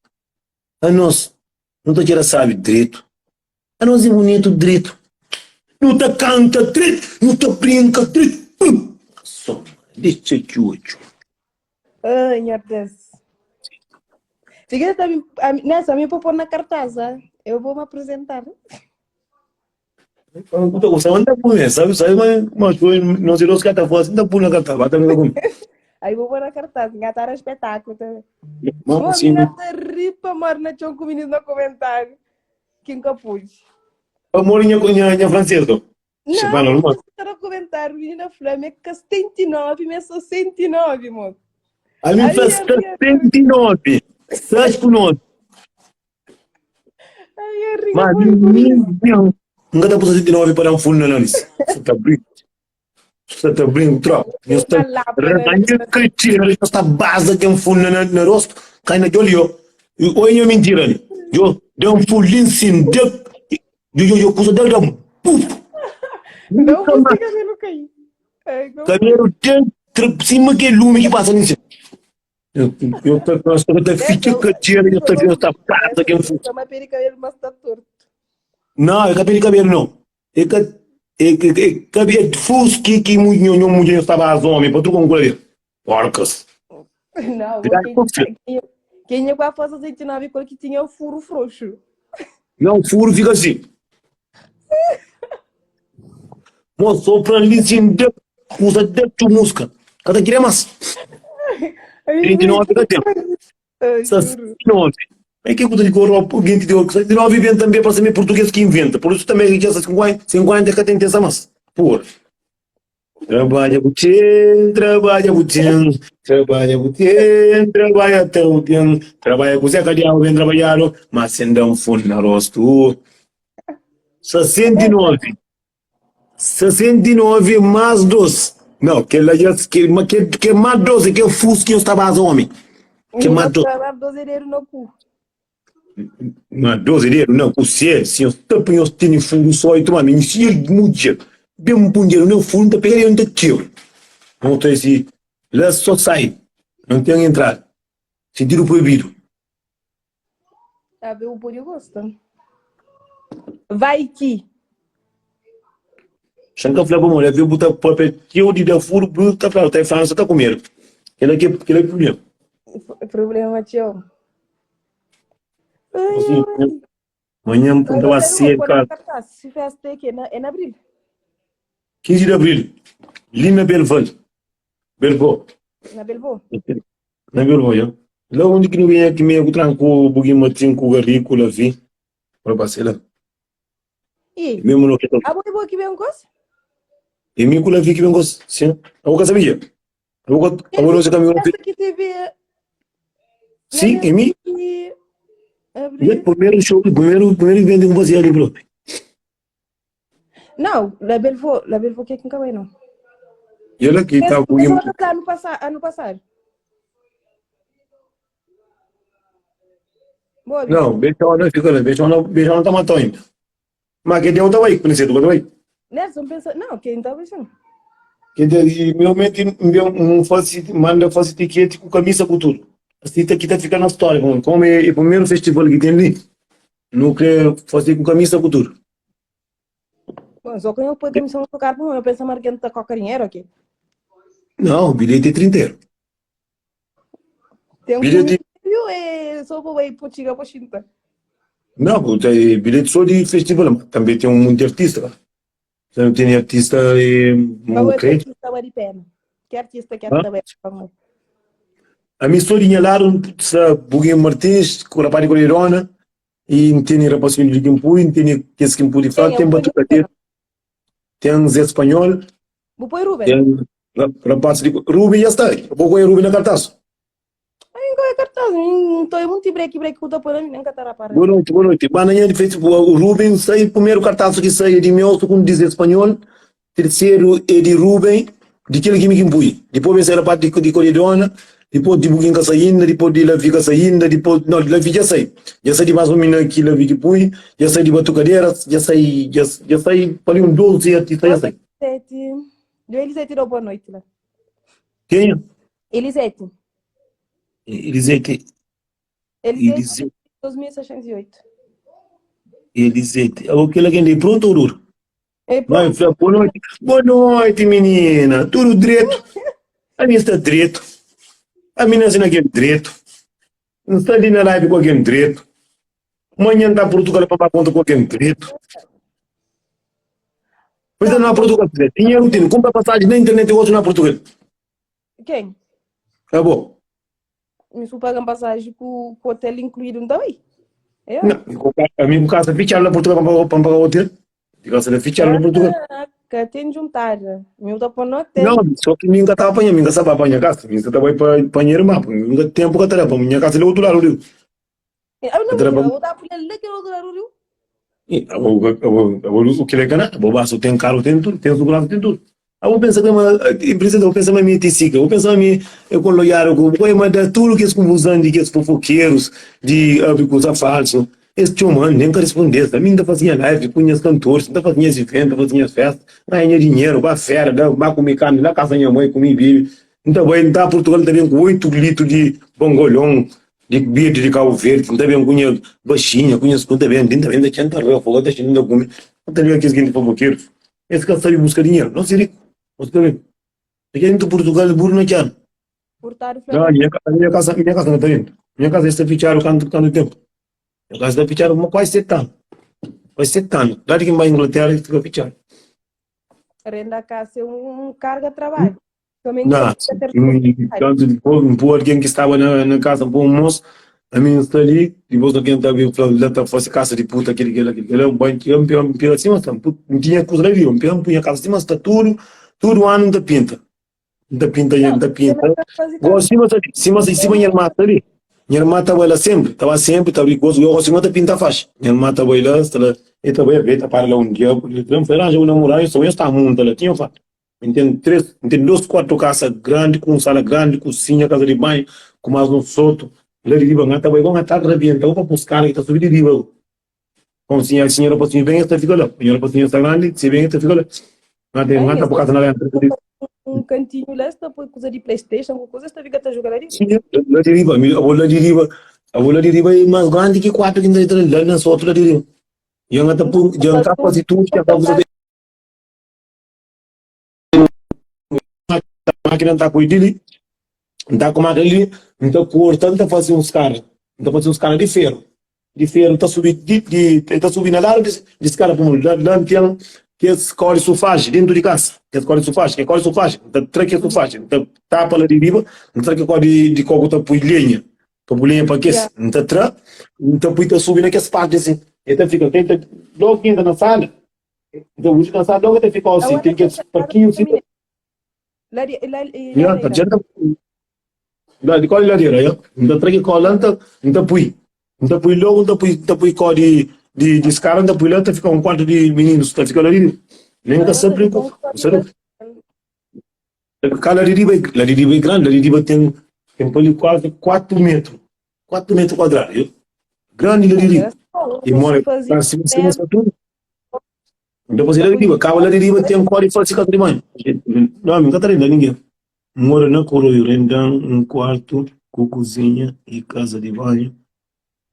a nós não está querendo sabe direito, a nós é bonito direito, não está canta direito, não está brinca direito. Só, deixa que oito. Ai, meu Deus. Fica também, nessa, me vou pôr na cartaz, ah. eu vou me apresentar. Kusa nta kume, sabe, sabe, mas mas foi não sei los kata faz, nta pula kata, bata me kume. Aí vou pôr na cartaz, engatar espetáculo também. Mas Bom, assim, mina tá ripa, moro na chão com o menino no comentário. Que nunca pude. amor minha minha minha francesa. Se Não, vai normal. tá no comentário, menina Flávia, que 79, mas sou 109, moço. A mim Ai, faz ai, ai. 79, 6 com 9. Ai, eu ri, Mas por isso. não, nunca tá por 79 para um fundo na nariz. Você tá brincando. Você tá brincando, tropa. Eu estou Na lapa, né? Ranha cretino, esta base tem um fundo na, na rosto, cai na olho. Oi, eu mentira ali. Eu dei um fulinho sim, deu, eu eu eu cusa deu um puf. Não Nunca mais. consigo cabelo cair. Ai, não. Cabelo dentro, cima que lume que passa nisso. Eu eu tô eu tô fica cretino, eu tô vendo esta base que é um fundo. Toma pele cabelo, mas tá torto. Não, é cabelo cabelo não. É que é que é cabelo fus que que muito nho muito estava as homem, para tu concluir. Porcas. Não, Virá quem, confio. quem, quem é com a força 109 quando que tinha o furo frouxo. Não, o furo fica assim. Moço, pra ali assim, de, usa de música. Cada queria mais. 39 cada tempo. Ai, juro. 69. É que eu digo, o gente de 69 vem também para ser português que inventa. Por isso também que essa 50, 50 que tem essa mais. Por. Trabalha butim, trabalha butim, trabalha butim, trabalha até o tempo, trabalha com Zé Cadial, bem trabalhado, mas sem dar um fundo no rosto. 69. 69 mais 12. Não, que ela já que, que, que mais 12 que é o fusco que eu estava a homem. Que mais 12. Não, 12 dedos no cu. Não, 12 dedos, não, o cê, se eu tapo eu tenho fundo só e toma, me se ele mude, bem um punheiro, não fundo, tá pegando um tiro. Não tem se lá só sai, não tem entrada. Sentido proibido. Tá, o Buri gosta. Vai que. Xanka fla pa mulher, viu botar papel teu de dar furo, bruto, tá falando, tá falando, você tá com medo. Ele aqui, ele é problema. Problema, tio. Ai, Assim, Amanhã, então, a cerca, Se festa aqui, é na, é na abril. 15 de abril, Lima Belval, Belvaux. Na Belvaux. Na Belvaux, já. Lá onde que não vem aqui meio que tranco, buguinho matinho, com o garico, lá vi. Para passar lá. E, Mesmo no que a boa boa que vem com? E mim com Lavi que vem com sim. Eu nunca sabia. Eu nunca, eu não sei caminho. Festa que teve Sim, e mim, em e abril. primeiro show, primeiro, primeiro evento que fazia ali, bro. Não, na Belvaux, na Belvaux que é que nunca vai, não. E ela que tá com Essa foi ano passado, ano passado. Boa, Não, beijão não fica lá, beijão não, beijão não tá matando ainda. Mas que deu tava aí, conhecido, tava aí. Nelson pensa, não, quem tá pensando? Que deu, e meu mente um faz, manda fazer etiquete com camisa com tudo. Assim tá aqui tá ficando na história, como, como é o primeiro festival que tem ali, não quer fazer com camisa com tudo. Bom, só que eu ponho comissão no carro, eu penso marcando tá com dinheiro aqui. Não, o bilhete é 30 euros. Tem um Bilhete- viu? É, só vou aí pro Tiga pro Chinta. Não, pô, tem bilhete só de festival, mas também tem um monte de artista. cara. Você não tem artista e Qual um é crente. artista vale pena? Que artista quer Hã? também? Vamos. A minha historinha lá, sa Buguinho Martins, com o rapaz de Coleirona, e tem rapazinho de Quimpu, e tem esse Quimpu de Fá, Quem é tem o Batucadeiro, tem Zé Espanhol, Vou pôr Ruben. tem rapaz de Rubem já está, vou com o Rubem na cartaz. Ai, qual é cartaz? Não tô muito break break com o topo nem catará para. Boa noite, boa noite. Bananha de Facebook, o Rubem sai, primeiro cartaz que sai é de meu, segundo diz espanhol, terceiro é de Rubem, de aquele que me quimpui. Depois vem sair a parte de, de Coridona, depois de Buguinca saindo, depois de Lavica saindo, depois, não, de Lavi já sai. Já sai de mais um menino aqui, Lavi que pui, já sai de Batucadeira, já sai, já, já sai, para ali um 12 artista, já sai. Elisete. Deu Elisete deu boa noite lá. Quem? Elisete. Elisete, Elisete Elisete, 2608. Elisete. Aquele que é pronto, Urur? E Vai, pronto. Flá, boa noite. Boa noite, menina. Tudo direito. A minha está direito. A menina está naquele direito. Não está ali na live com aquele direito. Amanhã está Portugal para pagar conta com aquele direito. Pois é, na Portugal, dinheiro tem, compra passagem na internet e outro na Portugal. Quem? É bom. Me su pagam passagem com, com hotel incluído, não dá aí? É? Não, a mim casa fichar na Portugal para pagar o hotel. De casa fichar na Portugal. Ah, que tem juntada. Meu tá pondo hotel. Não, só que minha estava apanhando, minha sabe apanhar casa, minha estava para apanhar irmã, minha tempo que estava para minha casa é outro lado, Eu não, eu estava para lá que outro lado, O que é cana, vou baixo, tem carro, tem tudo, tem segurança, tem tudo. Eu vou pensar que uma empresa, eu vou pensar na minha tisica, eu vou pensar na minha, eu com loiar, eu vou mandar tudo que eles confusão de que esses fofoqueiros, de coisa falso. Esse homem nem quer responder, a mim ainda fazia live, punha os cantores, ainda fazia eventos, fazia festa, ganha dinheiro, vai fera, vai comer carne na casa da minha mãe, comer bebe. Então, vai entrar Portugal também com 8 litros de bongolhão, de verde de Cabo Verde, não bem cunha baixinha, cunha segunda bem, dentro bem da chanta rua, fogo da chanta come. Não tem aqueles que fofoqueiros. Esse cara sabe buscar dinheiro, não sei rico. Não sei rico. Aqui dentro de Portugal, burro não quer. Não, minha, minha casa, minha casa não está dentro. Minha casa está fechada quanto, quanto tempo? Minha casa está fechada quase sete anos. Quase sete anos. Lá de quem vai à Inglaterra, fica fechado. Renda a casa é um carga de trabalho. Não, tanto alguém que estava na, na casa, um moço, a mim está ali, depois alguém está vindo lá está fazendo casa de puta, aquele, aquele, aquele, aquele, um banho, um um assim, mas não tinha coisa ali, um um punha casa assim, mas está tudo, tudo ano da pinta. Da pinta, da pinta. Gosto, cima, cima, cima, minha irmã está ali. Minha irmã estava lá sempre, estava sempre, estava ali, gosto, eu gosto, cima da pinta faz. Minha irmã estava lá, está lá, e estava aí, está para lá um dia, foi arranjar um namorado, eu só ia estar muito lá, tinha fato. Tem três, tem dois, quatro casas grandes, com sala grande, cozinha, casa de banho, com mais um solto. Lá de riba, ngata vai com a rebenta, para buscar que está subindo de riba. Com senhora, senhora passinho bem, está fica lá. Senhora passinho está grande, se bem, está fica lá. Ngata, ngata por casa na lá. Um cantinho lá, está por coisa de PlayStation, com coisa, está fica a jogar ali. Sim, lá de riba, a bola de riba, a bola de riba é mais grande que quatro que ainda lá na solto lá de riba. E ngata por, já ngata quase tudo, já tá máquina está com ele, está com máquina ali, então corta, está fazendo uns caras, está fazendo uns caras de ferro. De ferro, está subindo, de, de, está subindo lá, de, de cara como lá, lá tem que escolhe sufagem dentro de casa, que escolhe sufagem, que escolhe sufagem, está tra que sufagem, está tapa lá de riba, está que corre de coco está põe lenha, para lenha para que, está tra, está põe está subindo aquelas partes assim, então fica, tenta, logo que entra na sala, então o cansado logo até fica assim, tem que parquinho assim. Ya, tá janta. Da di qual ladeira, ya. Então traga cola, então então pui. Então pui logo, então pui, então pui có de de de escara, então pui lá, então fica um quarto de meninos, então fica lá ali. Nem que sempre com, sabe? Cá lá de riba, lá de riba é grande, lá de riba tem tem ali quase 4 metros. 4 metros quadrados, ya. Grande lá de riba. E mora lá em cima, em cima, tudo. Depois lá de riba, cá lá de riba tem um código de casa de banho. Não, nunca tá ninguém. Moro na Coroio, rendam um quarto com cozinha e casa de banho.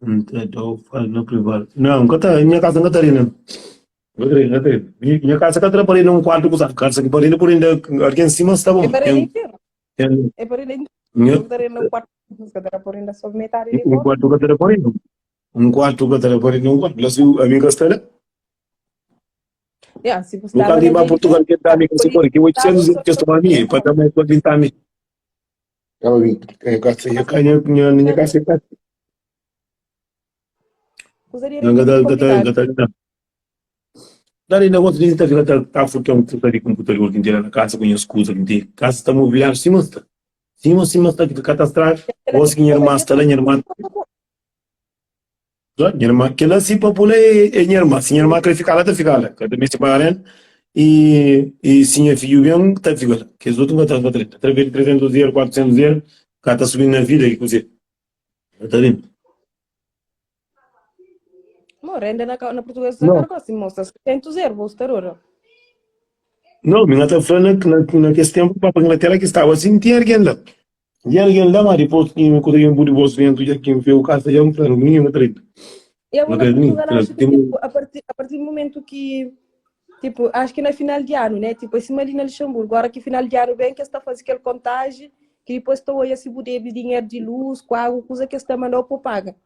Então, falo na privada. Não, nunca tá, minha casa nunca tá não. Nunca tá, nunca tá. Minha casa tá para um quarto com casa que para por ainda alguém em cima está bom. É para Tem, tem, É para ele. minha, Um quarto, para ainda só metade de um quarto que tá por Um quarto que tá por um quarto. Lá se a minha casa está lá. Yeah, se você No caso de ir Portugal que tá me que se que 800 euros que estou a mim, para dar mais para 20 mil. Eu casa, eu canho, minha minha casa está. Não, não, não, não, não. Dari negócio de tá fica tá furtando tudo de computador que inteira na casa com as coisas que tem. Casa está mobiliário cima está. Cima cima está que catastrar. Os que irmã está lá irmã. Minha irmã, que ela se popula é minha irmã. Se minha irmã quer ficar lá, tá ficar lá. Cada mês se pagar e e se minha filho bem, tá ficar lá. Que os outros não estão tá Através de 300 euros, 400 euros, cá tá subindo na vida e coisa. Tá vendo? Morrendo na, na portuguesa, Não. não. Assim, moça, 700 euros, vou estar ora. Não, minha tá falando que na, naquele tempo para a Inglaterra que estava assim, tinha alguém lá. Tinha alguém lá, mas depois que eu consegui um bolso dentro, já que eu casa já um plano, ninguém me trata. Eu Não na tem Portugal nem- acho que tem- tipo, a, partir, a partir do momento que tipo, acho que na final de ano, né? Tipo, acima ali na Luxemburgo, agora que final de ano bem que está fazendo aquele contagem, que depois estou aí a se poder dinheiro de luz, com água, coisa que está mandando para paga.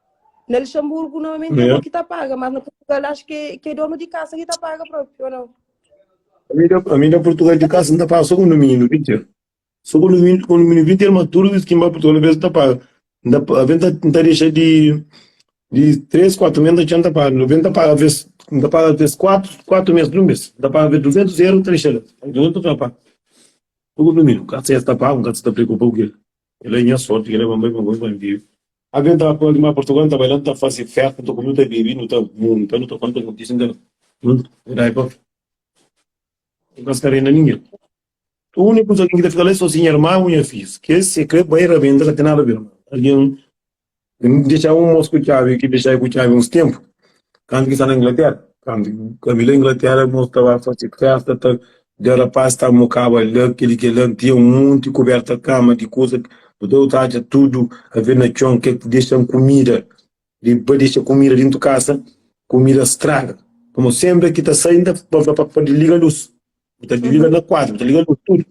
Na Luxemburgo, normalmente é É. o que está paga, mas na Portugal acho que, que é dono de casa que está paga próprio, ou não? Ami da, ami da Portugal di kasa, N ta paga so kondomínio 20 euro. So kondomínio, kondomínio 20 euro, ma tudu bes ki N bai Portugal, bes N ta paga. N ta, aves N ta, N ta dexa di, di 3, 4 mes N ta txeu N ta paga. Aves N ta paga aves, N ta paga aves 4, 4 mes di un bes. N ta paga aves 200 euro, N ta dexa la. 200 ta paga. So kondomínio, kasa es ta paga, N ka ta preokupa ku kel. Kel-la é nha sorti, kel-la é pa N bai, pa N bai, pa N vive. Algen ta pode ma Portugal, nu ta bai la, nu ta fase festa, nu ta kume, nu ta bebe, nu ta munta, nu ta konta notísia, nu ta dai pa nu ka sta rena ningen. Úniku kuza ki ta fika la é so si nha irma ku nha fidjus, kes si kre bai rabenta ka ten nada a ver. Algen dexa un mos ku txabi ki dexa ku txabi uns tenpu, kantu ki sta na Inglatera, kantu ki la Inglatera mos ta ba fase festa, ta da rapaz ta mokaba la, kel-li kel-la, tinha un monti kuberta kama di kuza, bu ta ta atxa tudu aver na txon, ke dexa kumida, di ba dexa kumida dintu kasa, kumida straga, pamodi senpri ki ta sai ta pa pa liga lus, bu ta liga na kuadru, bu ta liga lus tudu,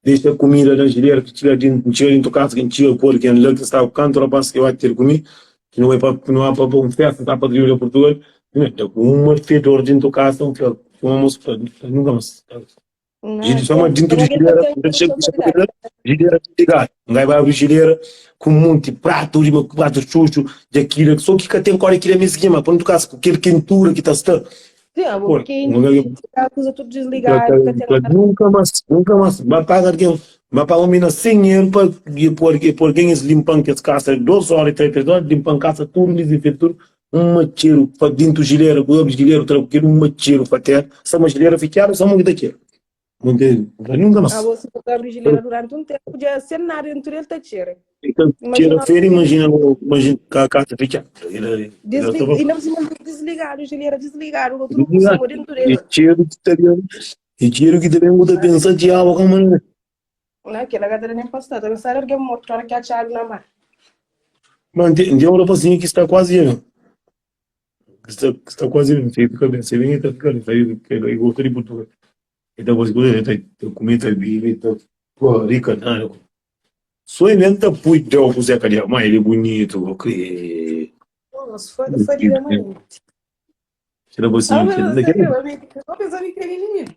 dexa kumida na jilera ki txiga dintu, txiga dintu kasa, ki txiga ku algen la ki staba kantu rapaz ki ba ter ku mi, ki nu bai pa nu ba pa un festa, ta pa Rio de Portugal, da ku un fedor dintu kasa, un fla, un mos fla, nunka mas. Não, Só ma tem, dintu tem di alguém que jilera, tem responsabilidade. jilera desligadu. Ngai bai abri jilera ku un monti pratu riba pratu xuxu di akila, so ki ka ten kore kila mesmu, ma pa ntu kasa ku kel kentura ki ta sta. Sim, ah, Pô, quente, nunca tá, coisa tudo desligado, que tem nada. nunca mais, nunca mais. Ba paga alguém, ba paga um mina 100 euros pa e por e por alguém eles limpam que as casas, 2 horas, 3, 3 horas, limpam casa tudo, desinfeta tudo. Um macheiro pa dentro gilera, bu abri gilera, tra aquele um macheiro pa terra, sa uma gilera fechada, sa uma que tá cheiro. Não tem, nunca mais. Ah, você abre gilera durante um tempo, já sem nada dentro dele tá cheiro. Então, Imagina cheira feira, imagina, imagina a casa fechada. Ele, ele Deslig... tava E não precisa desligado, gilera desligado, outro por dentro E dele. cheiro que tá e cheiro que também muda pensar de água como Não, aquela galera nem pode estar. Também sabe alguém morto, hora que acharam na mar. Mano, tem, tem um rapazinho que está quase aí, que está, que está quase aí, fica bem, você vem e tá ficando, ele, ele gosta de Portugal. Ele tá fazendo coisa, ele tá, tá comendo, tá bebendo, tá, pô, rica, nada. Só inventa pui deu com Zé Cadeia, mas ele é bonito, ok. Nossa, foi, foi de mãe. Esse Ah, rapazinho, mas aquele, você daquele, creu, amigo. Eu pensava que era menino.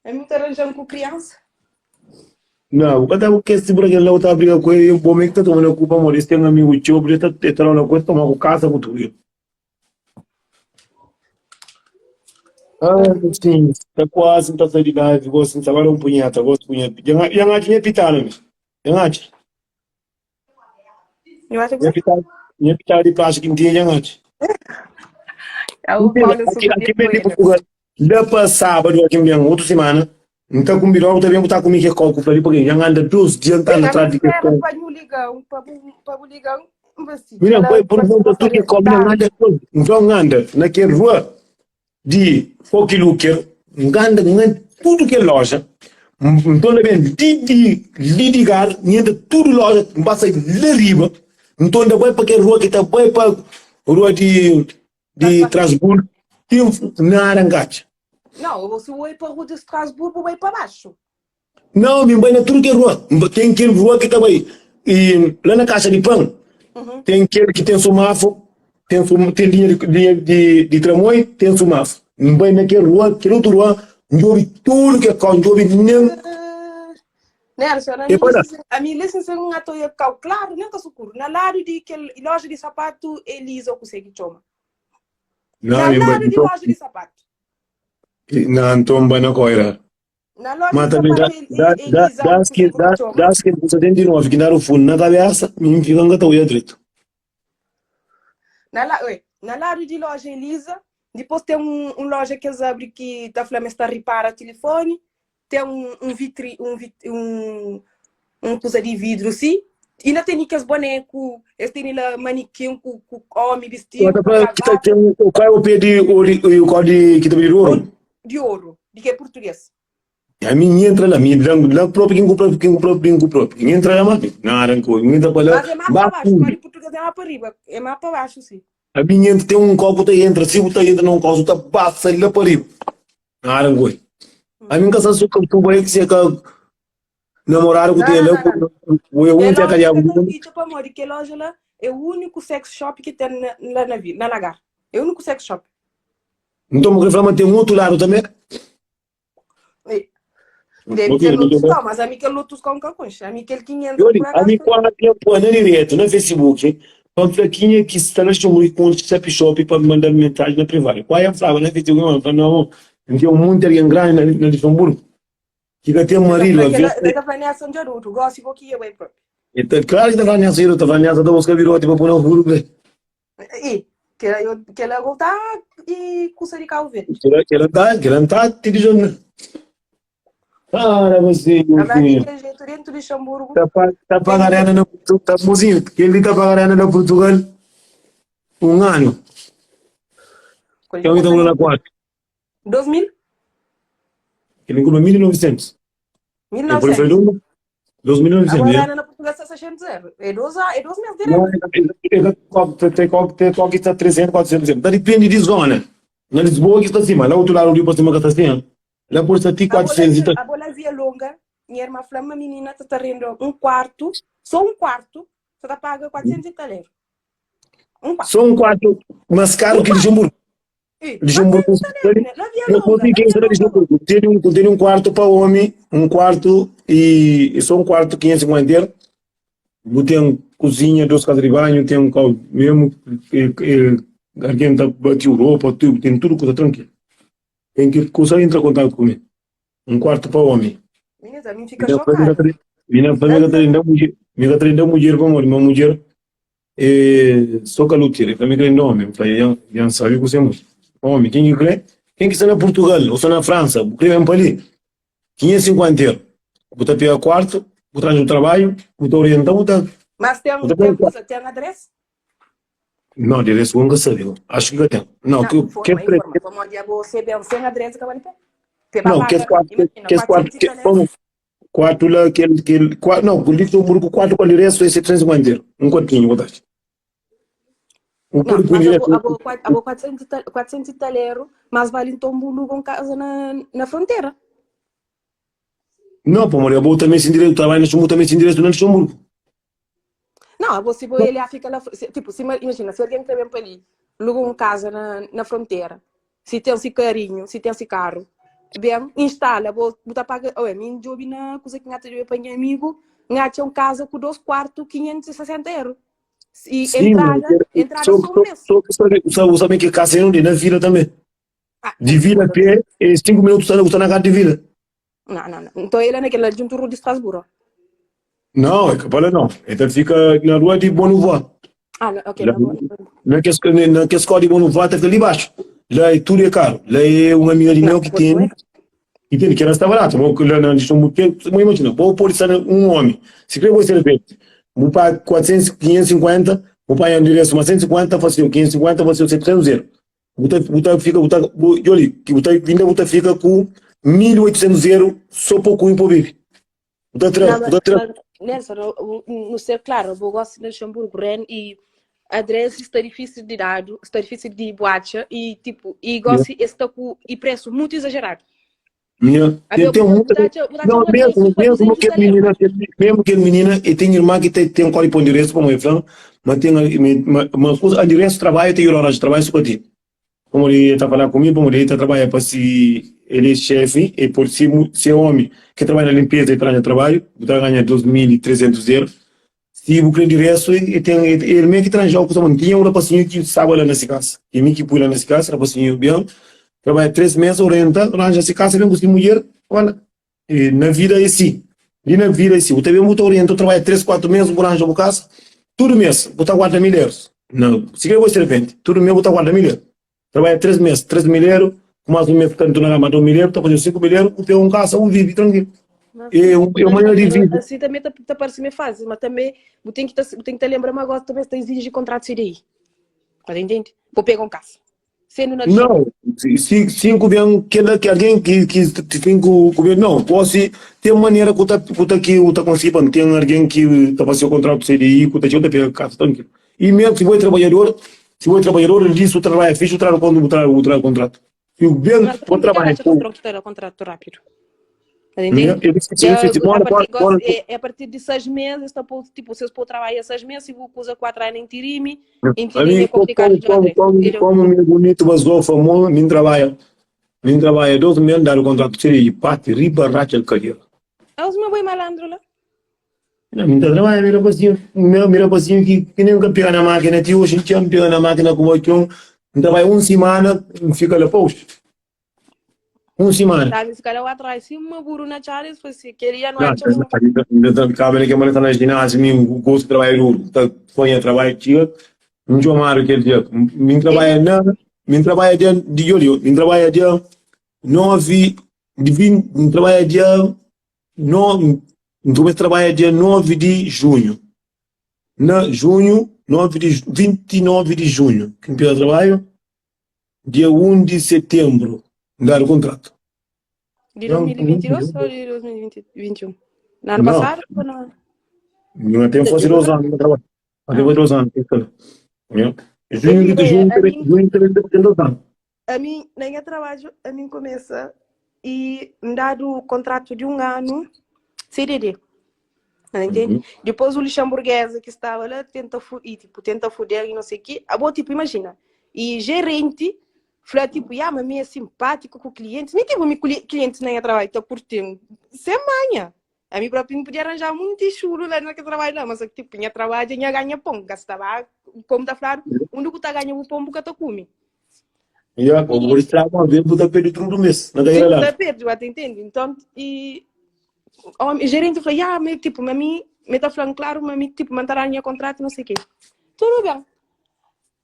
É muito arranjando com criança. não, o cara que se por aquele lá, eu tava brigando com ele, o bom é que tá tomando culpa, Maurício, tem um amigo teu, ele tá, tá lá na coisa, tomar com casa, com tudo. Ah, sim, tá quase, tá saindo de live, gosto, agora um punheta, gosto de punheta. Já, já tinha pitado, mas. Já tinha. Eu acho que Nha pitado, nha pitado de plástico que tinha já antes. É o Entende? Paulo Aqui, sobre aqui vem de ele. Portugal. Lá para sábado, aqui mesmo, outra semana. Então, com bilhão, também botar comigo que coco, falei, porque já anda dois dias Sim, andando a atrás minha de que espera coco. para o ligão, para o ligão, assim, Mira, ela foi por passou volta tudo que come, tarde. anda dois. Então, anda naquela rua de Fokiluker, anda, anda tudo que é loja. Então, lá bem, de, de, de ligar, anda tudo loja, passa lá riba. Então, anda vai para aquela rua que está, vai para rua de, de Trasburgo, tem na Arangacha. Não, se eu ir para a rua de Estrasburgo, vai para baixo. Não, me vai na tudo que é rua. Tem aquele rua que tá aí. E lá na caixa de pão, Uhum. tem aquele que tem sumafo, tem, sum, tem linha de, linha de, de tramói, tem sumafo. Me vai naquele rua, aquele outro rua, não ouve tudo que é cão, não ouve nem. Eh, Nelson, a E mim, para. a mim, listen, se um atoia cau, claro, nem tá socorro. Na lado de aquele loja de sapato, Elisa, ou consegue chama. Não, Na me vai. lado de Então, loja de sapato. não, então vai na coira. Na loja Mas de também dá, sapato, El- dá, El- dá, Elisa, dá, ou que, consegue dá, chama. dá que 79 que dá o fundo na cabeça, me fica um gato direito. Na, la, oi, na lado de loja Elisa, depois tem um, um loja que eles abrem que tá falando está repara telefone, tem um, um vitri, um, vit, um, um coisa de vidro assim, e ainda tem aqueles bonecos, eles têm lá manequim com, com homem vestido, Qual com é que tá cavalo, tem o qual é o pé de ouro e o qual de que tá de ouro? de ouro, de que é português. A mim entra lá, minha lá, lá próprio, quem comprou, quem comprou, quem comprou. Quem entra lá, mas não, arrancou. Quem entra para lá, Mas é mais para vá baixo, fundo. quando português é mais para riba, é mais para baixo, sim. A minha entra, tem um copo, tá entra, se tá entra num copo, tá passa lá para riba. Não, arrancou. A mim casa só que tu vai que se que namorado que Não, tem não, lá, não, não. o eu Que um tem loja que que tá ficha para morrer, que loja lá é o único sex shop que tem na, lá na, vi- na Lagar. É o único sex shop. Então, me falar, mas tem um outro lado também. Debe ter lotus kau, mas ami kel lotus kau nka konxe. Ami kel 500 Yori, por acaso ami ka kuandu nha poi na diretu na Facebook pa N fla kenha ki sta na Luxemburgo ki konxe Sapi Shop pa manda-m mensaji na privadu. Kuai N flaba na Facebook, N fla, nau, N ten munti algen grandi na na Luxemburgo ki ka ten Ta maridu, fla aves kela, ta fla Nelson dja dudu, gosi bo ki ia bai propi. E ta, klaru ki ta fla Nelson, ta fla Nelson ta buska biroti pa poi na furu. I, kela yo, kela go ta i kusa di Cabo Verde. Kela, kela ta, kela ta ti di jornal. Para você, Na verdade, mocinho. kel jeito dentro de Luxemburgo, Tá, pa- tá tem paga renda na Portugal, tá, mocinho, que ele tá paga renda na Portugal um ano. Quando Que é o que tá na quarta. 2000? Ele cobra 1900. Eu por 1900. isso 2900, Agora né? renda na Portugal está 600 euros. É dois, é dois meses de Não, renda. ele tem tem tem que está 300, 400 euros. Depende de zona. Na Lisboa que está acima, lá outro lado do rio para cima que está acima. Lá por está A bola, 400 e tá. a bola via longa, minha irmã falou, uma menina está rendo um quarto, só um quarto, só tá paga 400 e tal euros. Um quarto. Só um quarto mais caro Um que quarto. Luxemburgo. E, Luxemburgo, 400 e tal euros, né? Lá via eu longa, consegui lá via entrar longa. Luxemburgo. Tem um, tem um quarto para homem, um quarto e, e só um quarto 550 euros. Tem cozinha, duas casas de banho, tem um carro mesmo, e, e, alguém tá bateu roupa, tudo, tem tudo coisa tranquila. Tem que consegue entrar em contato comigo. Um quarto para homem. Menina, a mim fica Minha família chocada. tá minha família tá linda mulher, minha tá linda mulher como minha mulher é só calutira, família linda homem, falei, já já sabe que você é homem, quem que crê? Quem que está na Portugal ou está na França, crê bem para ali. 550 euros. Botar pegar quarto, botar no trabalho, botar orientar, botar. Mas tem, botar tem coisa, tem adresse? Não, endereço nunca sabe. Acho que tem. Não, Não, que informa, que informa. Como dia você bem sem adresse, acaba de pé. Te Não, que paga, quarto, imagina, que quarto, 400 e que tal euros. como quarto lá, que que quarto, não, o Luxemburgo quarto com endereço é 750 euros. Um quartinho, botar. O Não, por mas a endereço. bo, a bo, a bo 400 e tal, 400 e tal euros, mas vale então um lugar casa na, na fronteira. Não, pô, Maria, vou também sem direito, trabalho no Luxemburgo também sem direito no Luxemburgo. Não, a você ele fica lá, se- tipo, se, imagina, se alguém que vem para ali, aluga uma casa na, na fronteira, se tem esse carinho, se tem esse carro, bem, instala, vou botar paga, oi, mim job na coisa que ngata job para meu amigo, ngata um casa com dois quartos, 560 euros. E Sim, entrada, entrada só, só um mês. só, só, sabe, sabe, sabe que casa é onde? Na vila também. Ah, De vila a pé, é 5 minutos está na, na casa de vila. Não, não, não. Então ele é naquele junto de Estrasburgo. Não, é capaz não. Então fica na rua de Bonnevoie. Ah, não, ok, Lá, na boa. na que, na que escola de Bonnevoie tá fica ali embaixo. Lá é tudo é caro. Lá é uma amiga de Não, meu que pois tem, é. entende? Que ela está barata. Bom, que lá na Luxemburgo, imagina, vou pôr isso um homem. Se quer você repente, vou pagar 400, 550, vou pagar endereço, mas 150, faço 550, faço 700 euros. Buta, buta fica, buta, olha, que buta, ainda buta fica com 1800 euros só pouco em viver. Buta tra, Não, buta tra. mas, Nelson, no ser claro, eu gosto de Luxemburgo, Ren, e adresse está difícil de dado, está difícil de boacha, e tipo, e gosto está com e preço muito exagerado. Minha, A tem, meu, tem muita. Não, mesmo, mesmo que menina, mesmo que menina, e tem irmã que tem, tem um código para endereço, como eu falo, mas tem, mas, mas o endereço trabalho, tem horário de trabalho, só ti. Como ele está falando comigo, como ele está trabalhando para se ele é chefe, e por se, se é homem que trabalha na limpeza e trabalha no trabalho, está ganhando 2.300 euros. Se o cliente endereço, e tem, ele meio que traz algo, tinha um rapazinho que sabe lá nessa casa, e mim que pula nessa casa, rapazinho bem, trabalha três meses, orienta, arranja se casa, vem com mulher, olha, e na vida é assim, e na vida é assim, o também muito orienta, trabalha três, quatro meses, arranja uma casa, tudo mês, botar guarda mil euros. Não, se quer você de repente, tudo mês botar guarda mil euros. Trabalha três meses, três mil euros, com mais um mês ficando na gama, 2 mil euros, tá fazendo 5 mil euros, o um casa, um vive tranquilo. Mas, É, um, é uma maneira de vida. assim também tá, tá parecendo meio fácil, mas também tem que tá, tem que te lembrar, mas agora também está exige contrato CDI. Mas entende? Vou pegar um caso. Sendo na Não, se, cinco bem, que, que alguém que, que tem que, não, posso ter maneira que tá, que tá que tá conseguindo, tem alguém que tá fazendo o contrato CDI, que tá te pega casa tranquilo. E mesmo se for trabalhador, se for trabalhador, ele diz o trabalho é fixe, o trabalho quando o trabalho o trabalho contrato. Se o bem Mas for como que trabalhar acha com que o contrato rápido? Entende? ele disse Já, ele disse, a bora, partir, bora, bora. é, é a partir de seis meses, tá, tipo, vocês podem trabalhar seis meses, se você usa quatro anos em tirime, em A tirime mim, é complicado como, de como, fazer. como, como meu bonito, mas o famoso, mim trabalha. Mi trabalha 2 mês, dadu kontratu txeu di pati riba ratxa kadera. Aos ma boi malandro la. Não, mi ta trabalha, mi rapazinho, mi, mi rapazinho ki, ki nem ka pega na máquina ti hoje, txeu n pega na máquina ku botxon, n trabalha um semana, n fika la poxa. Um semana. Sabe, se calhar atrás, se uma buru na tchara, se fosse queria não Não, acha um. Kaba na ke tá na ginásio, mi gosto de trabalho duro, tá sonha trabalho txiga, n txomadu kel dia, mi trabalha na, mi trabalha dia di olho, mi trabalha dia 9 de 20, mi trabalha dia 9, mi começa a trabalhar dia 9 de junho. Na junho, 9 de, 29 de junho, que mi pega trabalho, dia 1 de setembro, n dadu contrato. De Não, 2022 ou de 2021? No ano Não. passado ou no? Não tem fazer dois anos que trabalho. Não tem fazer dois anos que trabalho. Yeah. Junho, É, junho, a mim- junho também tem dois anos. A mim, na minha trabalho, a mim começa e me dado o contrato de um ano CDD. Entende? Uhum. Depois o luxemburguesa que estava lá tenta fu e, tipo, tenta fuder e não sei o quê. Ah, bom, tipo, imagina. E gerente falou, tipo, yeah, mas me é simpático com o cliente. Nem tipo, me clientes nem a trabalho, tá curtindo. Sem manha. A mim próprio me podia arranjar muito churo lá naquele trabalho lá, mas só que, tipo, minha trabalho, minha ganha pão. Gastava, como tá falando, um do que tá ganhando o pão, porque tá come. Yeah, o vou estragar uma vez, vou perder tudo mês. Na Sim, carreira lá. tá perdido, até entende? Então, e o gerente falou, ah, mas, tipo, mas mim, me tá falando claro, mas mim, tipo, manter a minha contrato, não sei o quê. Tudo bem.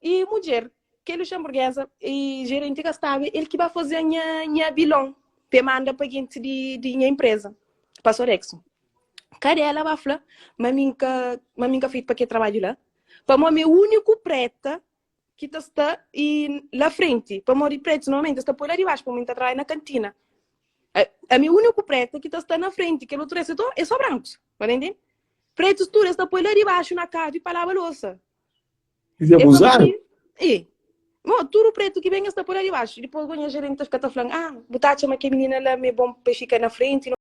E mulher, que luxemburguesa, e gerente gastava, ele que vai fazer a minha, minha bilão, que manda para gente de, de minha empresa, para Sorexo. Cadê ela vai falar, mas mim que, mas mim que feito para que trabalho lá? Para mim, é o único preta que tá está e lá frente, para morrer preto, normalmente está por lá de baixo, para mim tá trabalhando na cantina. A, a minha único preto que tá está na frente, que o outro é só, é só brancos, entende? Pretos tudo está por lá de baixo na casa e para lavar a louça. Isso é abusado? E, Bom, tudo preto que vem está por ali baixo. Depois, quando a gerente fica falando, ah, botar chama que a menina lá é bom para ficar na frente.